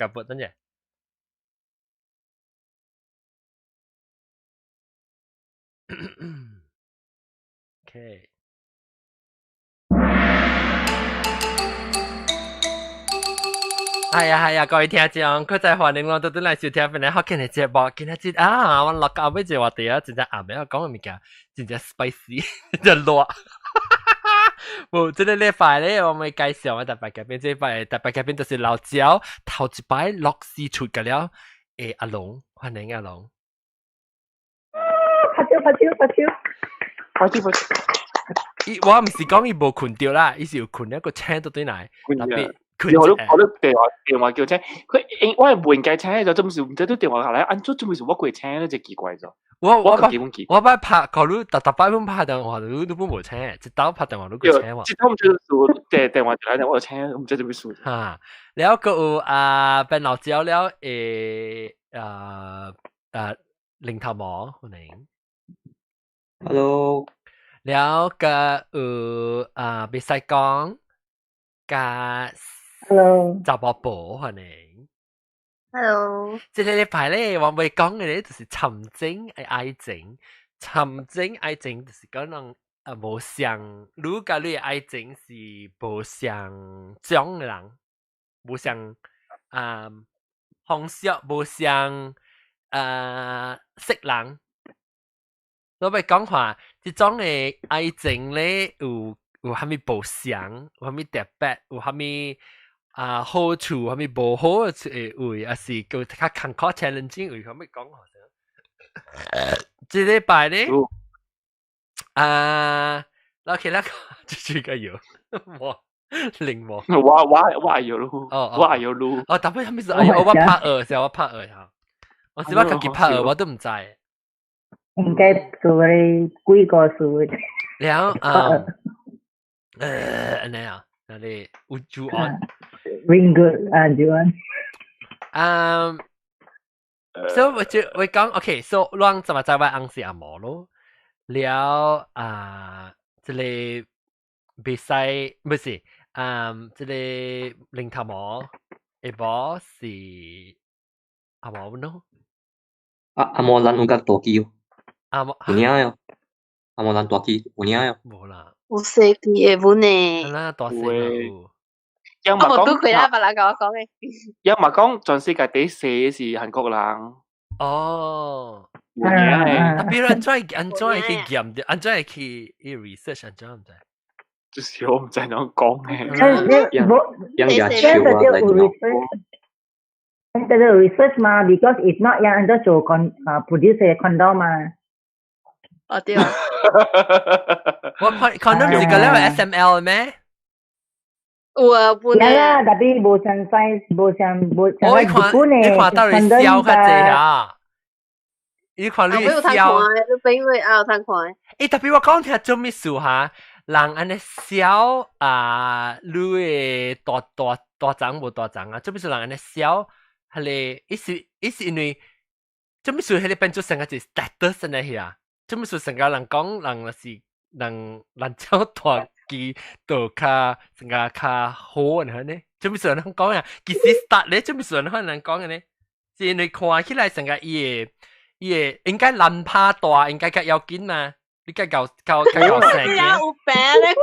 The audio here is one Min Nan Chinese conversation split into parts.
夾撥等陣。OK。係啊係啊，各位聽眾，閣再歡迎我倒轉來收聽本來福建的節目。今仔日啊，我落到尾一個話題啊，真正暗暝我講的物件，真正 spicy，真正辣。無，這个禮拜咧，我們介紹我特別嘉賓，這擺特別嘉賓就是老焦頭一擺樂視出個了，誒阿龍，歡迎阿龍。拍手拍手拍手，拍手拍手。伊我毋是講伊無睏著啦，伊是有睏一個請倒轉來，特別。我都我都電話叫請，佢應我係無應該請就，真是毋知都電話下來，按怎做咩事我過請咧就奇怪咗。我我我捌拍，考慮逐逐擺攏拍電話，你都無請，一道拍電話你過請我。一道毋知數電話就來，我請，毋知做咩事。哈，了閣有啊，變老焦了誒啊啊，零頭毛歡迎。 Hello。了閣有啊，袂使講，佮。 Hello，查某婆歡迎。 Hello，這个禮拜咧，我欲講的咧就是沉靜的愛情，沉靜愛情就是講人啊無相，你佮你的愛情是無相種的人，無相啊方式，無相啊色人。我欲講話，這種的愛情咧有有啥物無相，有啥物特別，有啥物啊好處，啥物無好的位，抑是閣較艱苦 challenging 位，啥物講好像。這禮拜咧，啊，老起來，這個有，我靈活。我有錄，我有錄。哦，特別啥物事？哎呀，我拍二，是我拍二哈，我是我家己拍二，我都毋知。應該做咧幾個數。了啊，按呢啊，那裡有主案。 Ring good 啊，主案。嗯，所以我就我講，OK，so 咱怎麼知我翁是阿毛咯？了啊，這個袂使，不是，嗯，這個零頭毛，下晡是阿毛喏。啊，阿毛咱有佮大支哦。阿毛有影喲。阿毛咱大支有影喲。無啦。有細支的本呢。啦，大細有。有嘛講，我拄開啦，別人共我講的。有嘛講，全世界第四是韓國人。哦。有影的。特別按怎按怎會去驗著，按怎會去去 research 按怎毋知？就是我毋知怎講的。養牙手啊，來電腦。這個 research 嘛，because if not，人按做 con 啊 produce condom 嘛。哦對。我看 condom 是個了 SML 咩？有啊，本啦，特別無相 size，無相無相。我看你看到底痟較濟啊？你看你痟。你邊位啊有通看？欸，特別我講聽做咩事哈？人按呢痟啊，你的大大大腸無大腸啊？做咩事人按呢痟？彼个，伊是伊是因為做咩事？彼个變做成個一 status 呢去啊？做咩事成個人講人就是人人超大支就較成個較好呢？呢？做咩事人講啊？其實 start 咧做咩事人可能講的呢？是因為看起來成個伊的伊的應該難拍大，應該較要緊嘛？你該搞搞較搞生嘅。有病咧！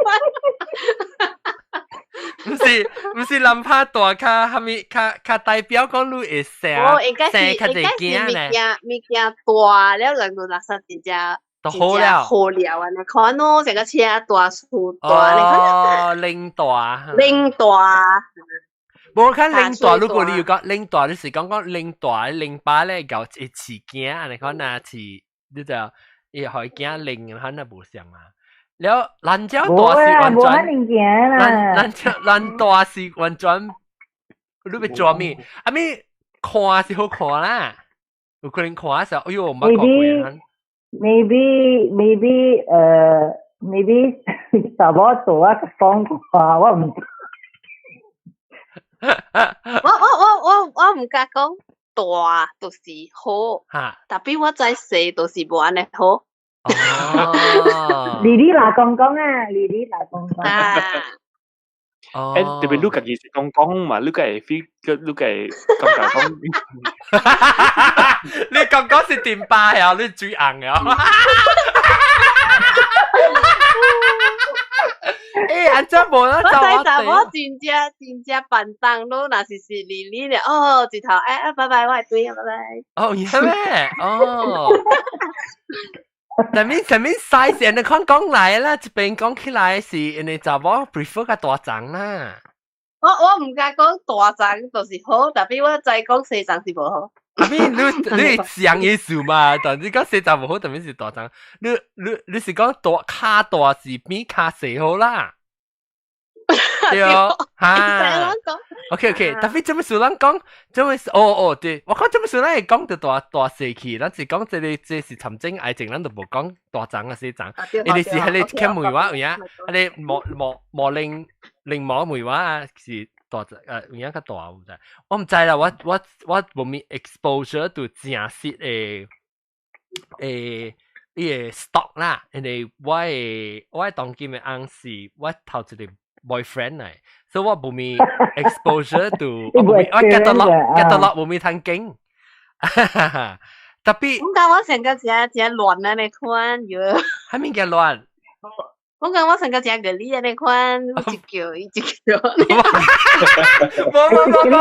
毋是毋是難拍大較啥物較較代表講你會生生較濟囝呢？物件物件大了，人就垃圾真正都好了，好了啊！你看喏，成個車大厝大，你看哦，拎大，拎大。無看拎大，如果你有講拎大，你是講講拎大拎把咧，搞一飼囝，按呢看若飼，你就伊予囝拎，可能無相啊。了，蘭椒大是完全，蘭椒蘭大是完全，你欲做咩？啊咪看是好看啦，有可能看時候，哎喲，毋捌看過啊。 Maybe maybe 查某大啊講話，我毋。我我我我我毋敢講大就是好，特別我知細就是無按呢好。哦，莉莉若講講啊，莉莉若講講。啊，誒，特別你家己是講講嘛，你家會 feel，你家會感覺講。你講講是電巴啊，你最硬啊！欸，按怎無啦？我知查某真正真正笨重，你若是是離離咧，哦，一頭哎啊，拜拜，我會轉啊，拜拜。哦，係咩？哦。啥物啥物 size？你看講來啦，這邊講起來是因為查某 prefer 較大欉啦。我毋敢講大欉就是好，tapi 我知講細欉是無好。阿咪你你上意思嘛？但你講細欉無好，特別是大欉。你是講大跤大是比跤細好啦？對哈。OK，特別這麼數咱講，這麼哦哦對，我講這麼數咱會講到大大細去，咱是講這個這是尋情愛情，咱就無講大欉啊細欉。因為是彼個欠梅話有影，彼個毛毛毛玲玲毛梅話啊是大有影較大，我毋知，我毋知啦，我無咪 exposure to 正實的伊個 stock 啦，因為我的當今的翁是我頭一個 boyfriend 嚟，所以我無咪 exposure to，我無咪我 get 到落無咪通經，特別。我講我成個真真亂啊！你看喲。啥物叫亂？我講我成個真個理啊！你看，一叫一叫。無無無無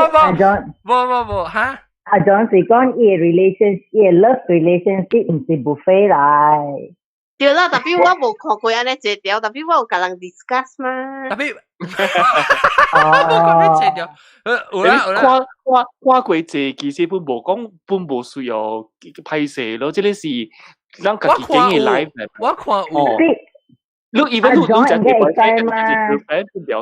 無無無無哈？阿 John 是講伊 relation，伊 love relationship 毋是 buffet 來。對啦，特別我無看過按呢這條，特別我有共人 discuss 嘛。特別，無看過這條，有啦有啦。看看看過這其實本無講，本無需要歹勢咯，這個是咱家己經營 life。我看有。你 even 你你嘛？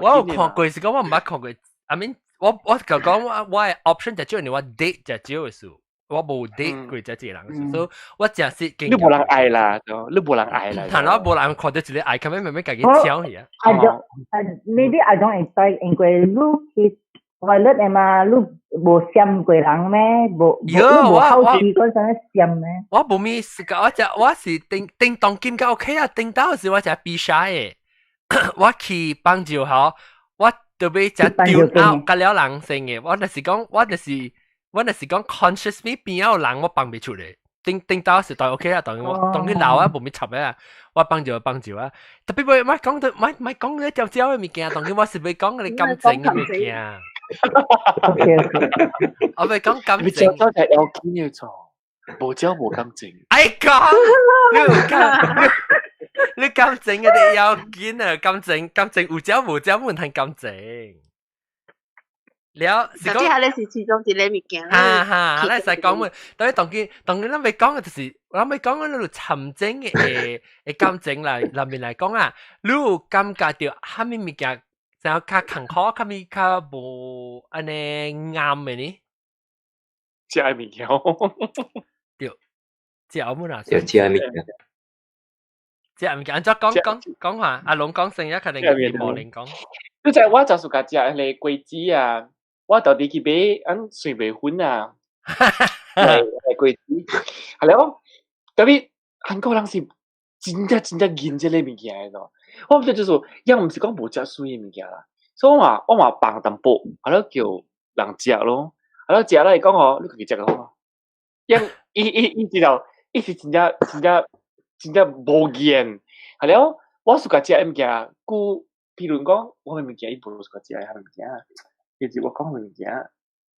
我有看過，是講我毋捌看過。I mean，我就講我的 option 就少，因為我 date 就少的數。我無 date 過這一個人，所以我真是你無人愛啦，你無人愛啦。但我無人看到一個愛，咁樣慢慢家己搶去啊。 I don't, maybe I don't expect，因為你去 toilet 的嘛，你無閃過人咩？無你無好奇講啥閃咩？我無咪是個，我只我是叮叮當金較 OK 啊，叮當時我只比賽的，我去幫助吼，我特別只丟 out 甲了人先的，我就是講，我就是。我就是講 conscious 邊有人我放袂出來，頂頂到時代 OK 啊，當我當佢老啊，無咪插啊，我幫助幫助啊。特別莫講到莫莫講咧焦焦的物件，當佢我是欲講你感情的物件。我欲講感情。焦焦就要緊要做，無焦無感情。哎講，你有感，你感情嘅你要緊啊，感情感情有焦無焦，無談感情。了，是講，這是其中一個物件。哈哈，咱會使講嘛，但係當佢當佢咱欲講嘅就是，咱欲講嘅那沉靜的的感情來內面來講啊，你有感覺到啥物物件，就較艱苦，較物較無按呢啱的呢？食的物件。對，食物啦。對，食的物件。食物件，按怎講講講下，阿龍講先，一肯定是無人講。你知我就是共食彼個果子啊。我到底去買，按水袂粉啊，係果子，係了。特別韓國人是真正真正認這個物件的咯。我毋知就是，伊毋是講無食水的物件啦，所以我嘛放淡薄，啊了叫人食咯，啊了食了伊講吼，你家己食就好。伊伊伊知道，伊是真正真正真正無言，係了。我喜歡食的物件，故譬如講，我的物件伊無喜歡食的物件。其實我講的物件，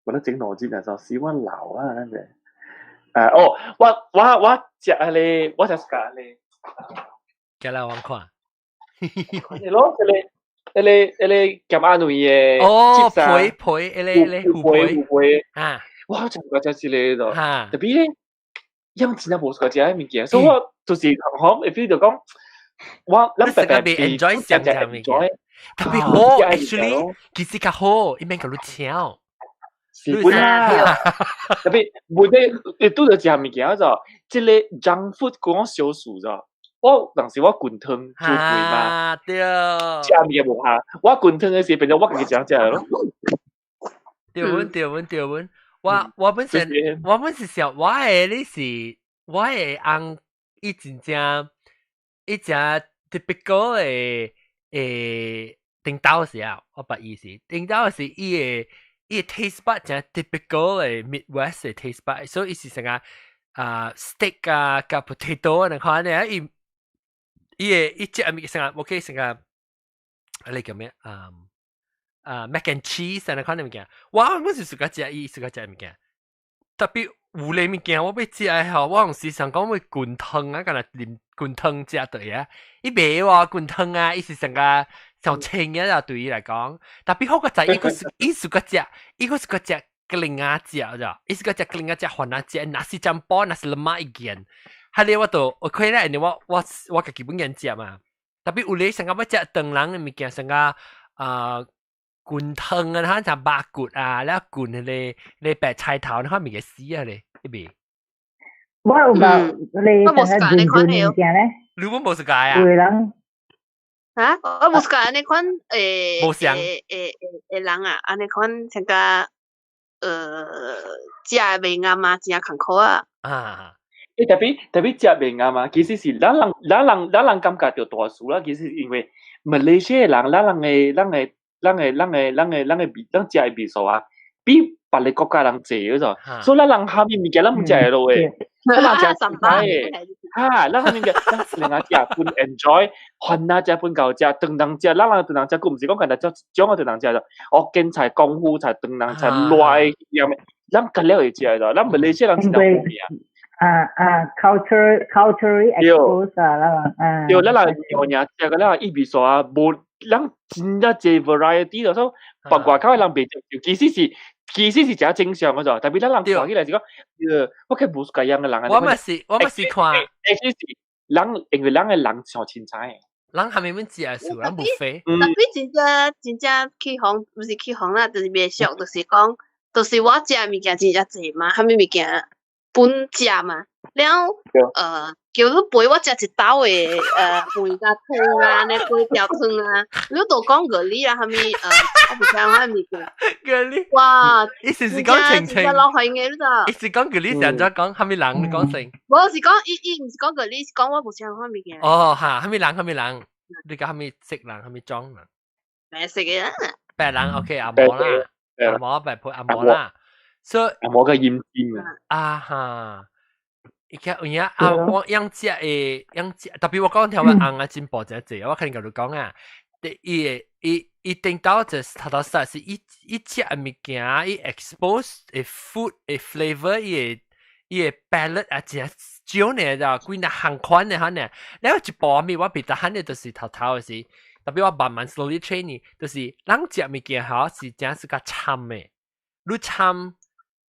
我咧整腦筋啊，就死我老啊，咱個。哦，我食彼個，我食自家彼個。寄來我看。係咯，彼個、彼個、彼個鹹仔類的。哦，皮皮，彼個個皮皮。啊！我食過食這個咯。特別咧，因真正無喜歡食彼物件，所以我就是同學會 feel 到講，我咱白白 enjoy 食食物件。特別好，actually 其實較好，伊免共你搶。是本啦，特別無得，會拄著一項物件就，這個 junk food 講小數就，我當時我滾湯煮粿嘛，對，食物件無下，我滾湯的時變做我家己食食咯。對阮對阮對阮，我本身我本是想我的你是我的翁伊真正伊誠 typical 的的。頂到時啊，我捌伊是頂到時伊個 taste bud 真 typical 嘅 Midwest 嘅 taste bud，所以伊是成個啊 steak 啊佮 potato 啊，你看呢，伊個伊食物成個，OK 成個，你叫咩？啊 mac and cheese 啊，你看物件，我是 suka 食伊 suka 食物件，特別有咧物件我欲食的吼，我有時想講會滾湯啊，敢若啉滾湯食對啊，伊袂喎滾湯啊，伊是成個上清嘅啦，對伊來講。特別好個在伊個是伊 suka 食，伊個 suka 食格林仔食咋，伊 suka 食格林仔食番仔食，nasi campur nasi lemak 一件。係咧我都我看咧，我家己本人食嘛。特別有咧成個欲食唐人的物件，成個啊滾湯啊，哈像肉骨啊，了滾迄個咧白菜頭，你看物件死啊咧，彼邊。我有捌你成個潤潤物件咧。你本無 suka 啊？有人。嚇？我無 suka 按呢款無相誒人啊，按呢款像個食袂啱啊，真艱苦啊。啊。欸，特別特別食袂啱啊，其實是咱人感覺著大事啦。其實因為馬來西亞人，咱人的咱食的味素啊，比別个國家人濟嗰種，所以咱人蝦米物件咱毋食會落的，咱人食凊彩的，哈，咱蝦米物件，咱另外食本 enjoy，番仔食本夠食，唐人食，咱人唐人食，佢毋是講干焦一種的唐人食，福建菜、功夫菜、唐人菜、辣的樣，咱較了會食的，咱馬來西亞人真正好命。啊啊，culturally expose 啊，咱啊，對，咱人娘娘食個了伊味素啊，無咱真正濟 variety 就說，別外口的人袂食，其實是誠正常個咋，特別咱人看起來是講，我較無 suka 樣的人。我嘛是看，其實是人因為人的人上凊彩。人下面阮食的數，人無肥。特別真正真正去予，毋是去予啦，就是袂俗，就是講，就是我食的物件真正濟嘛，啥物物件本食嘛，了叫你陪我食一兜的飯佮湯啊，呢粿條湯啊，你都講咖喱啊，啥物我毋知啥物件。咖喱。哇！意思是講清清。真老開嘅你知。意思講咖喱是按怎講？啥物人你講先？無是講伊伊毋是講咖喱，是講我無食啥物件。哦，哈，啥物人？啥物人？你講啥物色人？啥物種人？白色嘅。白人 OK 阿毛啦，阿毛白配阿毛啦。所以阿毛個陰尖啊。啊哈。伊個有影啊，我養食的養食，特別我講條話紅啊進步真濟，我肯定共你講啊。伊會伊伊頂到就是頭頭實是伊伊食的物件，伊 expose 的 food 的 flavor，伊個 palate 啊，真少呢，就幾若項款的哈呢。了一部物我別得罕的，就是頭頭的是，特別我慢慢 slowly train 就是人食物件吼是真是較摻的，你摻。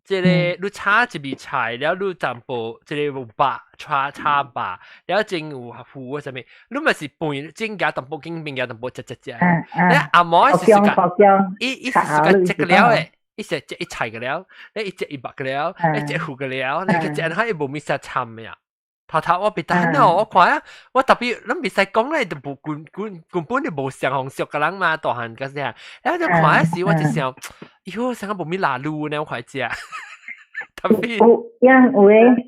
這個你炒一味菜，了你淡薄這個有肉炒炒肉，了整有糊啊啥物，你嘛是飯整加淡薄緊面加淡薄食食食。你阿毛是是個，伊伊是是個食個了的，伊是食一菜個了，你伊食一肉個了，伊食糊個了，你去食下伊無物啥摻的啊。頭頭我別等哦，我看啊，我特別咱袂使講咧，就無根根根本就無相逢熟個人嘛，大漢個啥，然後就看時我就想，喲，成個無物辣滷呢，我快食。特別有，因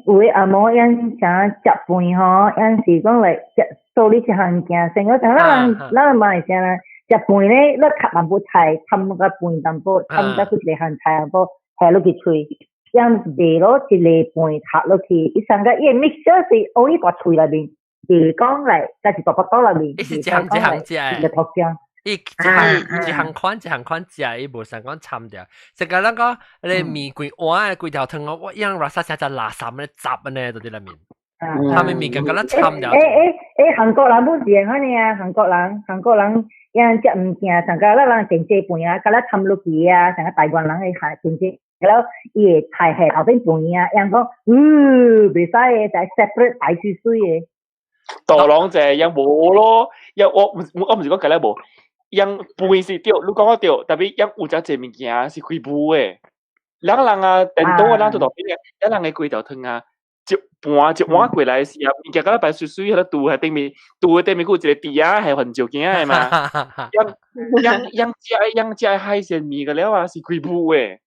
有的阿毛𪜶啥食飯吼，𪜶是講來食做你一項物件，先我像咱人咱人嘛會啥啦，食飯咧，你較淡薄菜，摻個飯淡薄，摻甲幾一個項菜淡薄下落去喙，𪜶袂落一個飯合落去，伊上個伊個 mixture 是烏伊大喙內面，袂講來，才是大腹肚內面。伊是一項一項食的。一個土漿。伊一項一項款一項款食，伊無想講摻著。成個咱講，你麵規碗規條湯哦，我樣 rasa 成隻垃圾咧雜呢，就佇內面。他們麵個敢若摻著。欸欸欸，韓國人不是按呢啊？韓國人𪜶食物件，上個咱人定製飯啊，敢若摻落去啊，上個台灣人會下定製，然後伊會菜下後邊飯啊，𪜶講，袂使的，就 separate 排水水的。大攏就樣無咯，因我毋是講敢若無。樣飯是對，你講得對，特別樣有誠濟物件是開霧的。人人啊，電腦啊，人做大邊嘅，咱人的規條湯啊，一盤一碗過來時啊，物件敢若白水水，彼個櫥喺頂面，櫥的頂面閣有一個豬仔係橫照鏡的嘛。樣樣樣食樣食海鮮麵個了啊，是開霧的。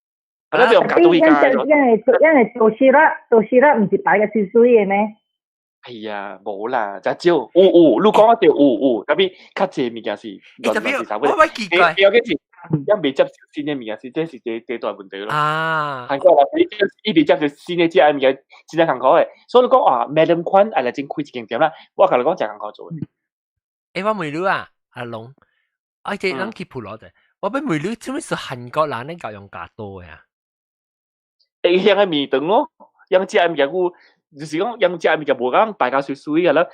啊，你用家對家。樣樣個樣個豆豉啦，豆豉啦，毋是白個水水的咩？係啊，無啦，真少有有，你講得對有有，特別較濟物件是，特別我我奇怪，有嘅是，一未接受新嘅物件是，這是最最大問題咯。啊，韓國人一直接受新嘅食物件，真正艱苦嘅。所以你講啊，Madam 寬愛來真開一間店啦，我共你講真艱苦做嘅。欸，我問你啊，阿龍，啊，這咱去普羅者，我欲問你，做咩是韓國人咧較用鉸刀嘅啊？會響個麵腸咯，用食物件有。就是講，用食物件無講敗甲媠媠個啦，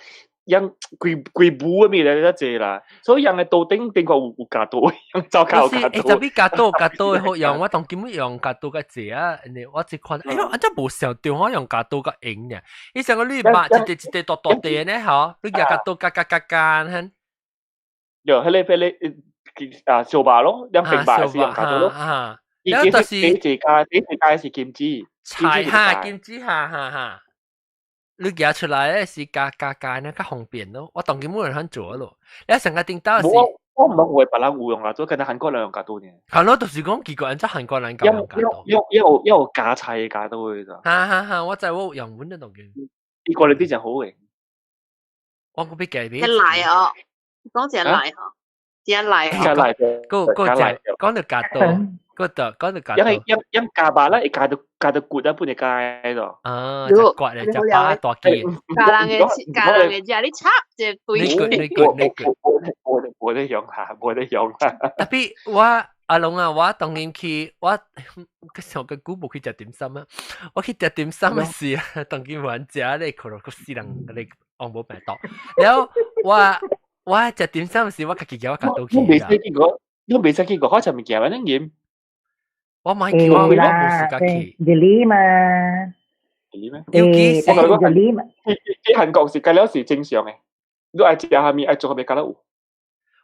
用規規母的物咧較濟啦，所以用的刀頂頂個有有鉸刀，用走較有鉸刀。欸，特別鉸刀鉸刀好用，我當今日用鉸刀較濟啊，因為我這款，哎喲，啊這無想到我用鉸刀較用呢。伊上個你肉一塊一塊大大塊呢，吼，你舉鉸刀夾夾夾夾，哼。有，彼個彼個啊，燒肉咯，兩平肉是用鉸刀咯。啊，然後就是第一家是金子，菜哈，金子哈哈哈。你夾出來咧是加加加呢較方便咯，我當今冇人肯做咯。你成個頂到是，我我唔會別人有用啊，做跟韓國人用鉸刀呢。係咯，就是講奇怪，人家韓國人用鉸刀，用用用加菜的鉸刀的咋。哈哈哈，我知我有用阮的當今。伊過來啲真好嘅。我個欲夾俾。來哦，講真來吼，真來哦。真來。個個講講到鉸刀。個就講到鉸刀。因為因因加肉咧，會加到加到骨啊，本會加咯。啊，就骨咧，就把大機。教人的教人的食，你插一對。你個你個你個。無無得用下，無得用下。特別我阿龍啊，我當年去我上個久無去食點心啊，我去食點心的時啊，當今玩食咧，可能個死人咧，往無病毒。然後我我食點心時，我家己夾我鉸刀去。你未使見過，你未使見過好食物件，反正鹽。我買去，我我無時間去。日里嘛？日里咩？尤其是我講日里嘛。去韓國是加了是正常的，你愛食啥物愛做啥物加了有。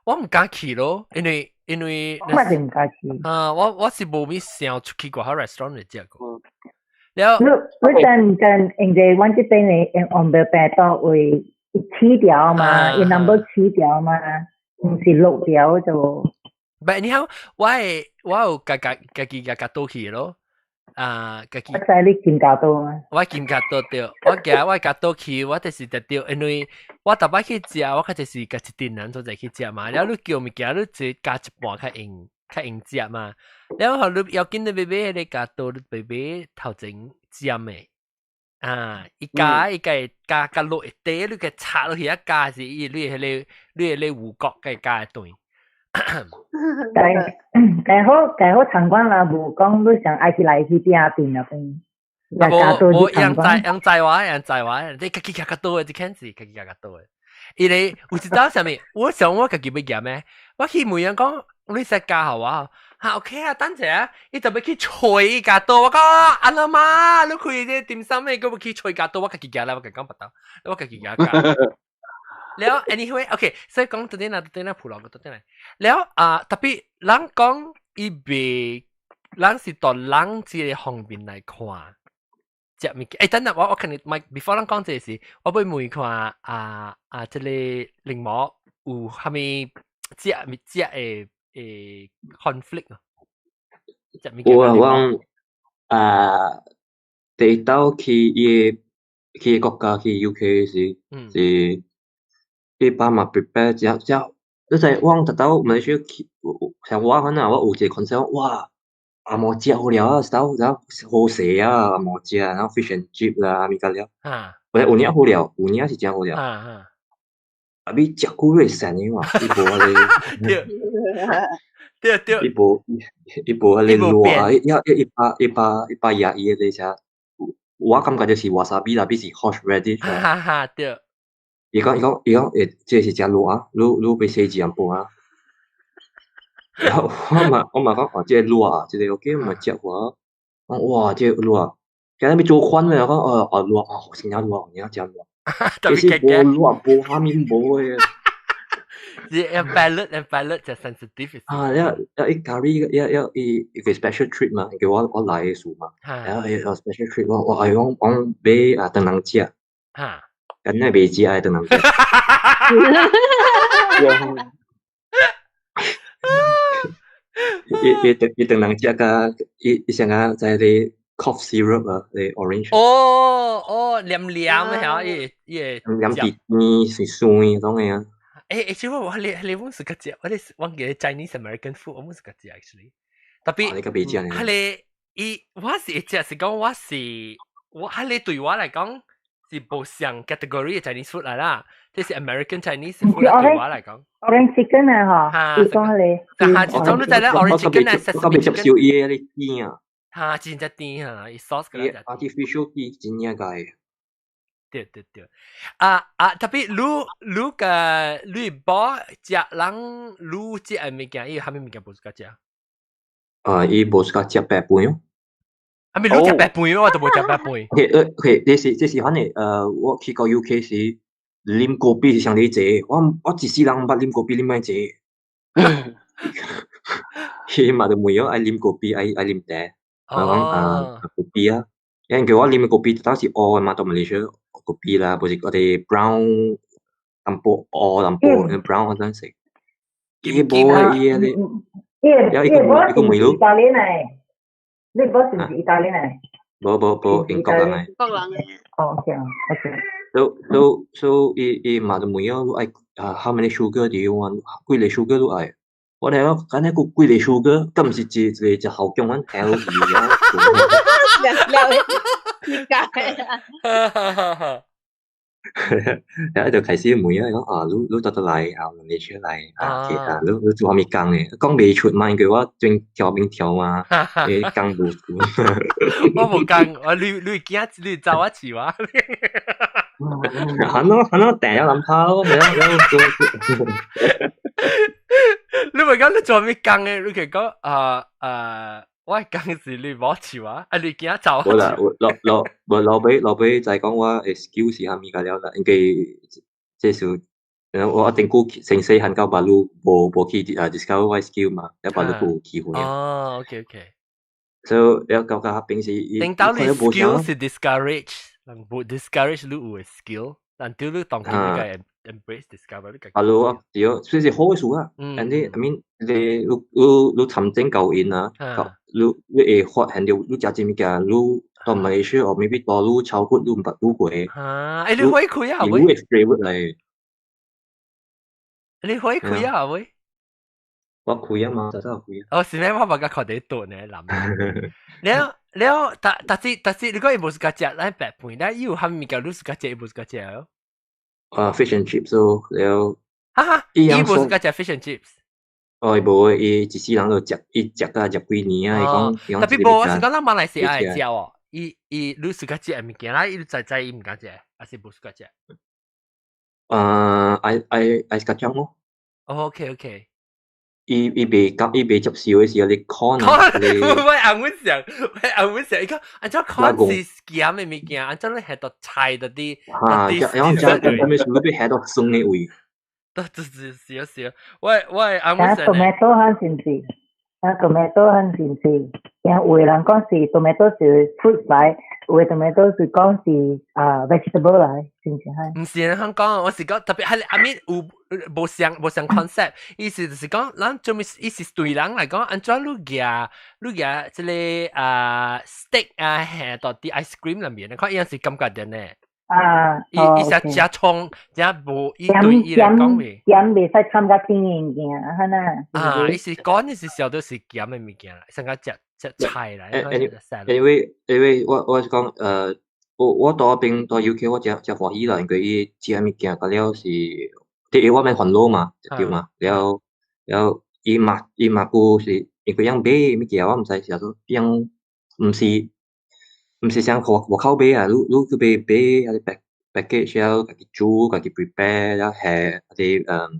我毋敢去咯，因為因為我嘛是毋敢去。啊，我我是無咪想出去外口 restaurant 嚟食過。了，你你等等，因為阮這邊的用黃白病毒為七條嘛，伊 number 七條嘛，毋是六條就。唔，你好，我會我有家家家己家家倒去咯，啊，家己。我知你金鉸刀嗎？我金鉸刀對，我行我鉸刀去，我就是特著，因為我逐擺去食，我較濟是共一陣人做伙去食嘛，了你叫物件，你一加一半較用較用食嘛，了後你要緊你欲買彼个鉸刀，你欲買頭前尖的，啊，伊加伊會加加落一塊，你共插落去啊加是伊你彼个你彼个牛角共加會斷。但但好但好餐館啦，無講你想愛去來去店店那邊。無無人知人知我，人知我，你家己較較多的，這件事家己較較多的。伊咧有一道啥物，我想我家己欲夾咩？我去問人講，你使加予我？哈 OK 啊，等陣啊，伊特別去揣鉸刀，我講阿老媽，你開這點心的，閣欲去揣鉸刀，我家己夾啦，我家講白刀，我家己夾加。了，anyway，OK，所以講到底哪到底哪普羅到底來。了啊，特別人講伊袂，人是從人這个方面來看，食物件。欸，等等，我我肯定，before 咱講這個時，我欲問看啊啊，這个檸檬有啥物食物食的的 conflict 啊？食物件。有啊，我啊第一道去伊个去國家去 UK 時，是。伊爸嘛 prepare 食食，你知我特到馬來西亞去，像我可能我有一個 concept，哇，紅毛食好了啊，一道然後好勢啊，紅毛食，然後 fish and chip 啦，物件了。我有影好料，有影是真好料。啊，你食久會生的嘛，伊無彼个。對。對對。伊無伊無彼个辣啊，伊伊一百一百一百廿伊个啥，我感覺就是 wasabi 啦，比是 horseradish。哈哈，對。伊講伊講伊講會，這個是誠辣啊，你你欲洗一淡薄啊。然後我嘛我嘛講哦，這個辣啊，這個 OK 嘛食過。講哇，這個辣，今日欲做款咧，我講哦哦辣哦，真正辣，真正辣。其實無辣無啥物無的。是 palate and palate 就 sensitive。啊，了了伊咖喱，了了伊伊個 special treat 嘛，叫我我來的時嘛，然後伊個 special treat 我我愛講講買啊，當人食。敢若袂食的當人食。伊伊伊當人食甲伊伊先仔在咧 cough syrup 啊，你 orange。哦哦，黏黏嘅嚇，伊伊黏甜甜是酸嘅種嘅啊。欸欸，其實我你你阮是個食，我你我記得 Chinese American food，我阮是個食 actually。特別，你個未食呢？係你伊，我是會食，是講我是我係你對我來講是無相 category 嘅 Chinese food 來啦，這是 American Chinese food 對我來講。 Orange chicken 啊，嗬，你講你。嚇，這種你知啦，orange chicken 啊，我較袂接受伊個甜啊。嚇，真正甜嚇，伊 sauce 個。artificial 甜真正個。對對對，啊啊！特別你你個你某食人，你食的物件，伊有啥物物件無 suka 食？啊，伊無 suka 食白飯哦。啊，咪你食白飯，我都無食白飯。 OK，OK，這是反正我去到 UK 時，啉咖啡是上哩濟，我一世人毋捌啉咖啡啉遐濟。伊嘛就問我愛啉咖啡，愛愛啉茶，我講啊咖啡啊，因為我啉的咖啡當時烏的嘛，到馬來西亞咖啡啦，無是我哋 brown 淡薄烏淡薄 brown 嗰陣時，伊無伊個，伊個伊個問意大利嚟，你某是毋是意大利嚟？無無無，英國人嚟。英國人嘅。哦，OK OK。 So so so 伊伊嘛就問我愛啊，how many sugar do you want？幾個 sugar 你愛？我咧講，敢若閣幾個 sugar，敢毋是一一個食好強阮 healthy 啊？了了，點解啊？然後就開始問啊，講啊，你你倒倒來啊，馬來西亞來啊，啊，你你做啥物工的？講袂出嘛，因為我轉調面調嘛，欸，講無出。我無講，我你你驚你走我飼我。很咯很咯，訂咗諗下咯，然後做。你咪講你做咩工的？你佢講啊啊，我工是你某飼我，啊你驚走。無啦，落落無老尾老尾就講我的 skill 是啥物個了啦，因為這是我一定久成細漢到巴魯無無去啊 discover 我 skill 嘛，了巴魯有機會。哦，OK OK。所以了到到平時，頂到你 skill 是 discourage，人無 discourage 你有的 skill，但對你當今你個 embrace discover 你個。啊，你對，所以是好的事啊。And I mean，你你你你參政夠因啊，你你會發現到你食這物件，你到馬來西亞或 maybe 大陸超過你毋捌拄過。啊，欸，你會開啊？你會 favourite 嚟？你會開啊？喂？我開啊嘛，早早開。哦，是咩？我捌甲看佇倒呢，諗。了了，但但是但是，你講伊無 suka 食咱白飯，咱伊有啥物件你 suka 食，伊無 suka 食哦？啊，fish and chips 咯，了。哈哈，伊無 suka 食 fish and chips。哦，伊無，伊一世人都食，伊食甲食幾年啊，伊講。特別無，我是講咱馬來西亞會食哦，伊伊你 suka 食的物件啦，伊知知伊毋敢食，還是無 suka 食？啊，愛愛愛 kacang 咯。哦，OK OK。伊伊袂敢，伊袂接受的時候，你 corn 啊，我阿妹想，我阿妹想，伊講按怎 corn 是鹹的物件，按怎你下到菜嗰啲？嚇，然後加咁咩事都被下到酸的味。都就是少少，我我阿妹想。 tomato 很是毋是？啊，tomato 很是毋是？因有的人講是 tomato 是 fruit 來，有的 tomato 是講是啊 vegetable 來，是毋是？毋是人講，我是講特別係阿咪有無相無相 concept，意思就是講，咱做咩意思對人來講，按怎你夾你夾這個啊 steak 啊，下到啲 ice cream 裏面，你看伊樣是感覺的呢。啊，伊伊食食蔥，食無伊對伊來講未？鹹袂使參加甜的物件，哈呐。啊，伊是講你是小都是鹹的物件，上個食食菜來。 Anyway anyway，我我是講，我我到邊到 UK 我誠誠歡喜啦，因為伊食物件甲了是，第一我免煩惱嘛，對嘛，了了伊嘛伊嘛閣是因為樣買物件我毋知是說樣毋是。毋是像外外口買啊，你你去買買遐個 package 了，家己煮，家己 prepare 了下遐個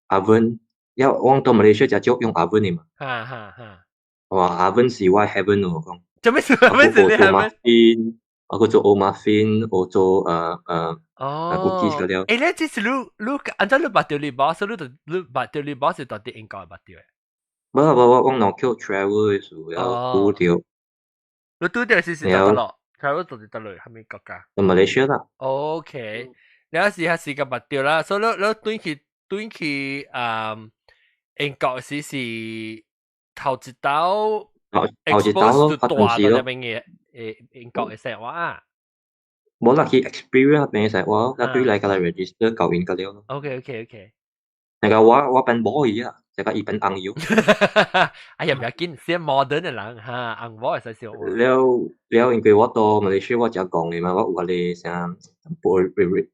oven，了我到馬來西亞誠少用 oven 的嘛。哈哈哈。哇，oven 是我 heaven 哦，講。做咩事？oven 是你 heaven？我閣做 muffin，我做cookies 嗰了。欸，你這是你你按怎你捌著你某，所以你就你捌著你某是到佇英國捌著的？無無我我若去 travel 的時候，了拄著。你拄著是是佗落，travel 到佇佗落，啥物國家？馬來西亞啦。 OK，你時還是個捌著啦，所以你你轉去轉去啊英國時是頭一道頭頭一道咯，大到那邊嘅，英國嘅生活啊。無啦，去 experience 邊嘅生活，那對來共來 register 交應個了。 OK。那個我變某伊啊，這個伊變翁油。哎呀，唔要緊，先 modern 嘅人哈，翁某會使笑。了了，因為我到馬來西亞我才講的嘛，我有彼個啥，無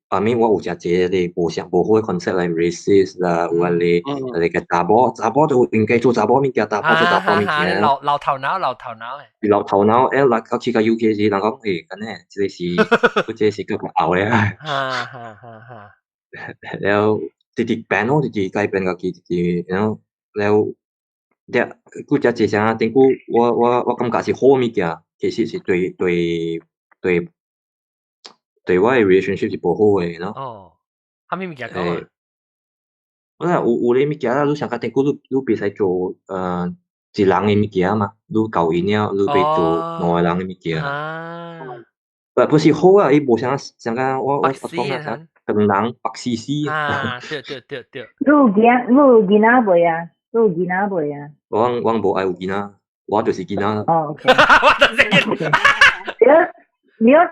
I mean 我有誠濟個無啥無好的 concept 來 racist 啦，有彼個彼個查某查某就應該做查某物件，查某做查某物件。老老頭腦，老頭腦誒。老頭腦，來到去到 UK 時，人講欸，敢呢，這個是，這個是閣較後的啊。哈哈哈哈。了，直直變咯，直直改變家己，直直，然後了，了，閣誠濟啥，頂久我感覺是好物件，其實是對我的 relationship 是無好的，you know。哦，啥物物件講啊？我有有咧物件啦，你想較頂久你袂使做一人的物件嘛，你交𪜶了，你袂做兩個人的物件。啊。不是好啊，伊無啥像講我講啊啥，兩人白絲絲。啊，對對對對。你有囝，你有囡仔未啊？你有囡仔未啊？我無愛有囡仔，我就是囡仔。哦，OK。我就是囡仔。你你誠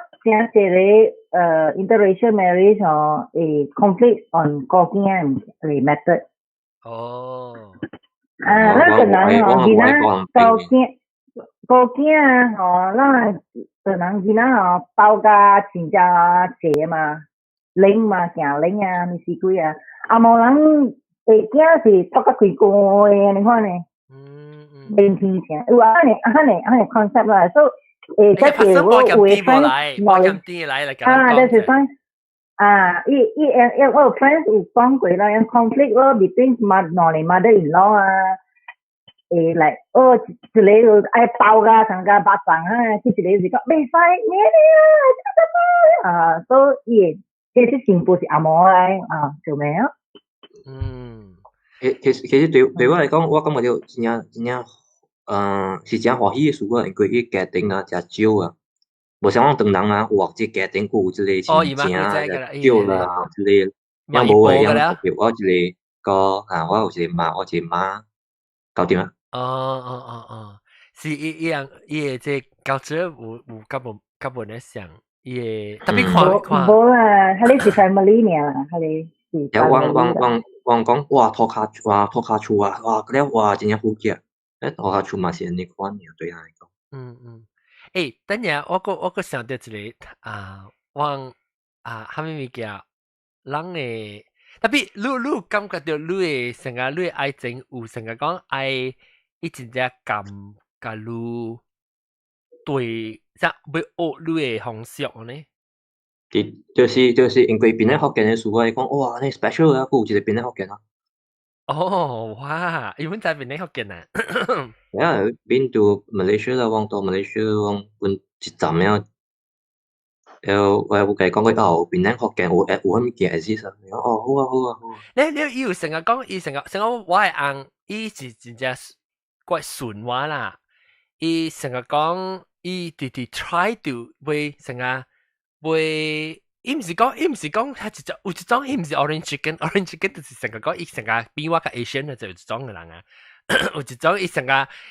濟個interracial marriage 哦，會 conflict on 顧囝的 method。哦。啊，咱個人哦，囡仔顧囝顧囝啊，吼，咱個人囡仔吼，包甲真正濟嘛，冷嘛，誠冷啊，毋是幾啊，啊無人會囝是托甲規個的，你看呢？年輕聲有按呢按呢按呢 concept 啦，所以這是我有的 friend，我咁來來啊，就是講啊，伊伊伊我有 friend 有講過啦，有 conflict 咯，between 兩個 mother in law 啊，會來哦，一個愛包甲成個巴掌啊，去一個是講袂使，免啊，啊，所以伊其實全部是阿嬷來啊，做咩啊？其實對我來講，我感覺到真正真正，是真歡喜的事啊，因為伊家庭啊誠少啊，無像阮唐人啊，有這家庭閣有這個親情啊，少啦，這個，也無的，也特別我一個哥啊，我有一個媽，我一個媽，搞掂啊。哦哦哦哦，是伊伊樣伊的這教主有甲無甲無咧想，伊的特別看看。無啦，彼个是 family 爾啦，彼个是。我我我我講哇，塗跤哇，塗跤厝啊，哇，了哇，真正好食。塗跤厝嘛是按呢款爾，對𪜶來講。嗯嗯，欸，等下我閣想著一個啊，我啊，啥物物件，人會特別你有感覺著你的成個你的愛情有成個講愛，伊真正甘共你對，即欲學你的方式呢？就是因為檳城福建的事，我會講哇，你 special 啊，閣有一個檳城福建啊。哦，哇！伊本在檳城福建啊？啊，been to Malaysia 啦，我到 Malaysia 我阮一站了，然後我有共伊講過哦，檳城福建有有啥物件 exist 啊？伊講哦，好啊好啊好啊。你伊有成日講，伊成日成日我的翁，伊是真正怪順我啦。伊成日講，伊直直 try to 會成日會。伊毋是講，伊一種有一種，伊毋是 orange chicken，orange chicken 就是成日講，伊成日比我較 Asian 就有一種的人啊。有一種伊成日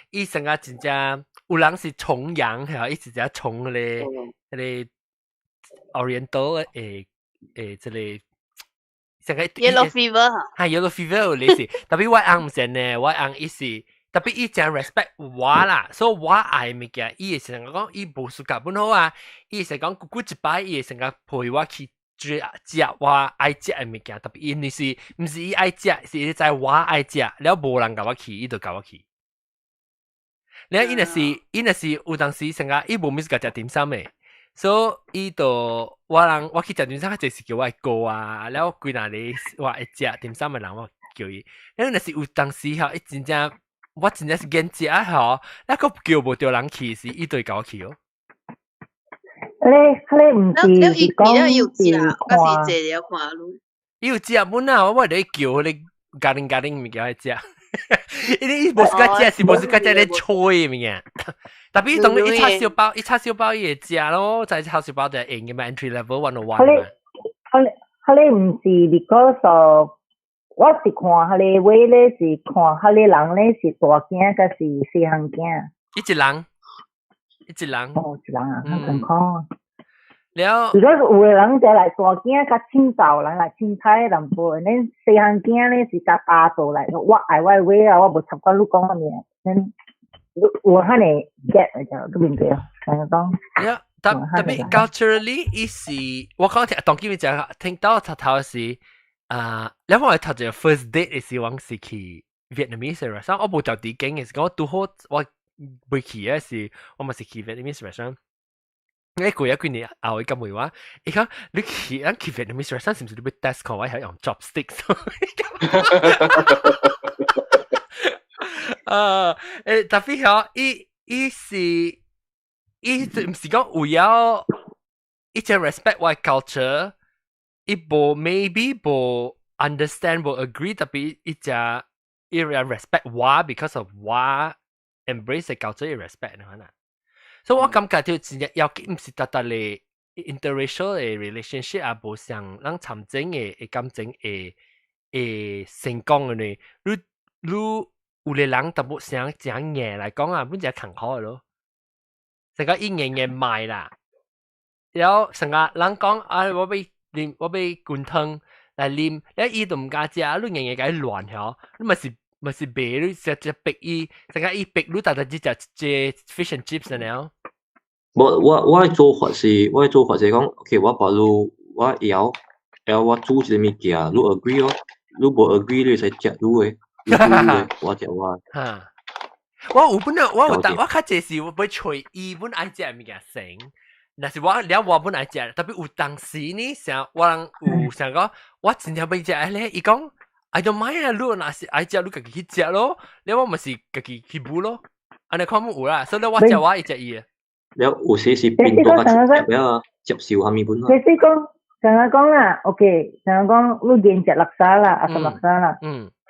伊成日真正有人是崇洋，係伊直接崇彼個 Oriental 的這個成個 Yellow fever 哈，yellow fever 有類似，特別我翁毋是呢，我翁伊是特別伊誠 respect 我啦，所以我愛物件，伊會成日講伊無 suka 本好啊，伊會成講久久一擺，伊會成日陪我去食食我愛食的物件，特別伊毋是毋是伊愛食，是伊知我愛食，了無人共我去，伊就共我去。了伊若是伊若是有當時成日伊無物事共食點心的，所以伊就我人我去食點心，較濟是叫我的哥啊，了幾若個我會食點心的人，我叫伊。了若是有當時吼，伊真正我真正是癮食吼，那個叫無著人去時，伊就會共我去哦。你你毋是是講是看，是坐了看你。伊有食本啊，我咧叫彼個咖喱咖喱物件去食。伊伊無是甲食，是無是甲食咧吹的物件。特別當伊叉燒包，伊叉燒包伊會食咯，在叉燒包就用嘅嘛，entry level 101 嘛。彼個毋是 because of 我是看彼個話咧，是看彼個人咧是大囝，抑是細漢囝。伊一人，一人。哦，一人啊，較健康。了，如果有的人就來大囝較凊彩，人來凊彩淡薄，恁細漢囝咧是較霸道來，我愛我的話啊，我無插管你講啥物，恁有遐爾 get 就你明白啊？聽講。了，特別 culturally 伊是，我講聽當今講聽到頭頭是啊，了我頭一個 first date 是我是去 Vietnamese restaurant，我無就佇間嘅是講拄好我未去嘅是，我嘛是去 Vietnamese restaurant。你過一幾年後，伊咁問我，伊講你去咱去 Vietnamese restaurant 是毋是你欲 test 看我係用 chopsticks？啊，特別響，伊伊是伊毋是講有了，伊真 respect 我 culture，伊無 maybe 無 understand 無 agree，特別伊只伊 respect 我 because of 我 embrace 個 culture 伊 respect 你看啦。所以我感覺就真正要緊，毋是單單咧 interracial 的 relationship 也無像咱參政的的感情會會成功的呢。你你有個人淡薄想誠硬來講啊，本就艱苦的咯。成個伊硬硬賣啦，然後成個人講啊，我欲啉，我欲滾湯來啉，了伊都毋敢食，你硬硬共伊亂吼，你嘛是嘛是賣你食食逼伊，成個伊逼你逐逐只食這 fish and chips 了。我我的做法是，我的做法是講，OK，我把你我會曉我煮一個物件，你 agree 哦，你無 agree 你會使食你的，你煮你的，我食我的。哈，我有本來我有當我較濟是我欲揣伊本愛食的物件先，若是我了我本愛食，特別有當時呢，想我人有想講，我真正欲食咧，伊講 I don't mind 啊，你若是愛食，你家己去食咯，了我嘛是家己去買咯，按呢看有啦，所以我食我伊食伊的。了有時是變多較接了接受啥物本啊。其實講，像我講啦，OK，像我講，你連食叻沙啦，啊什叻沙啦，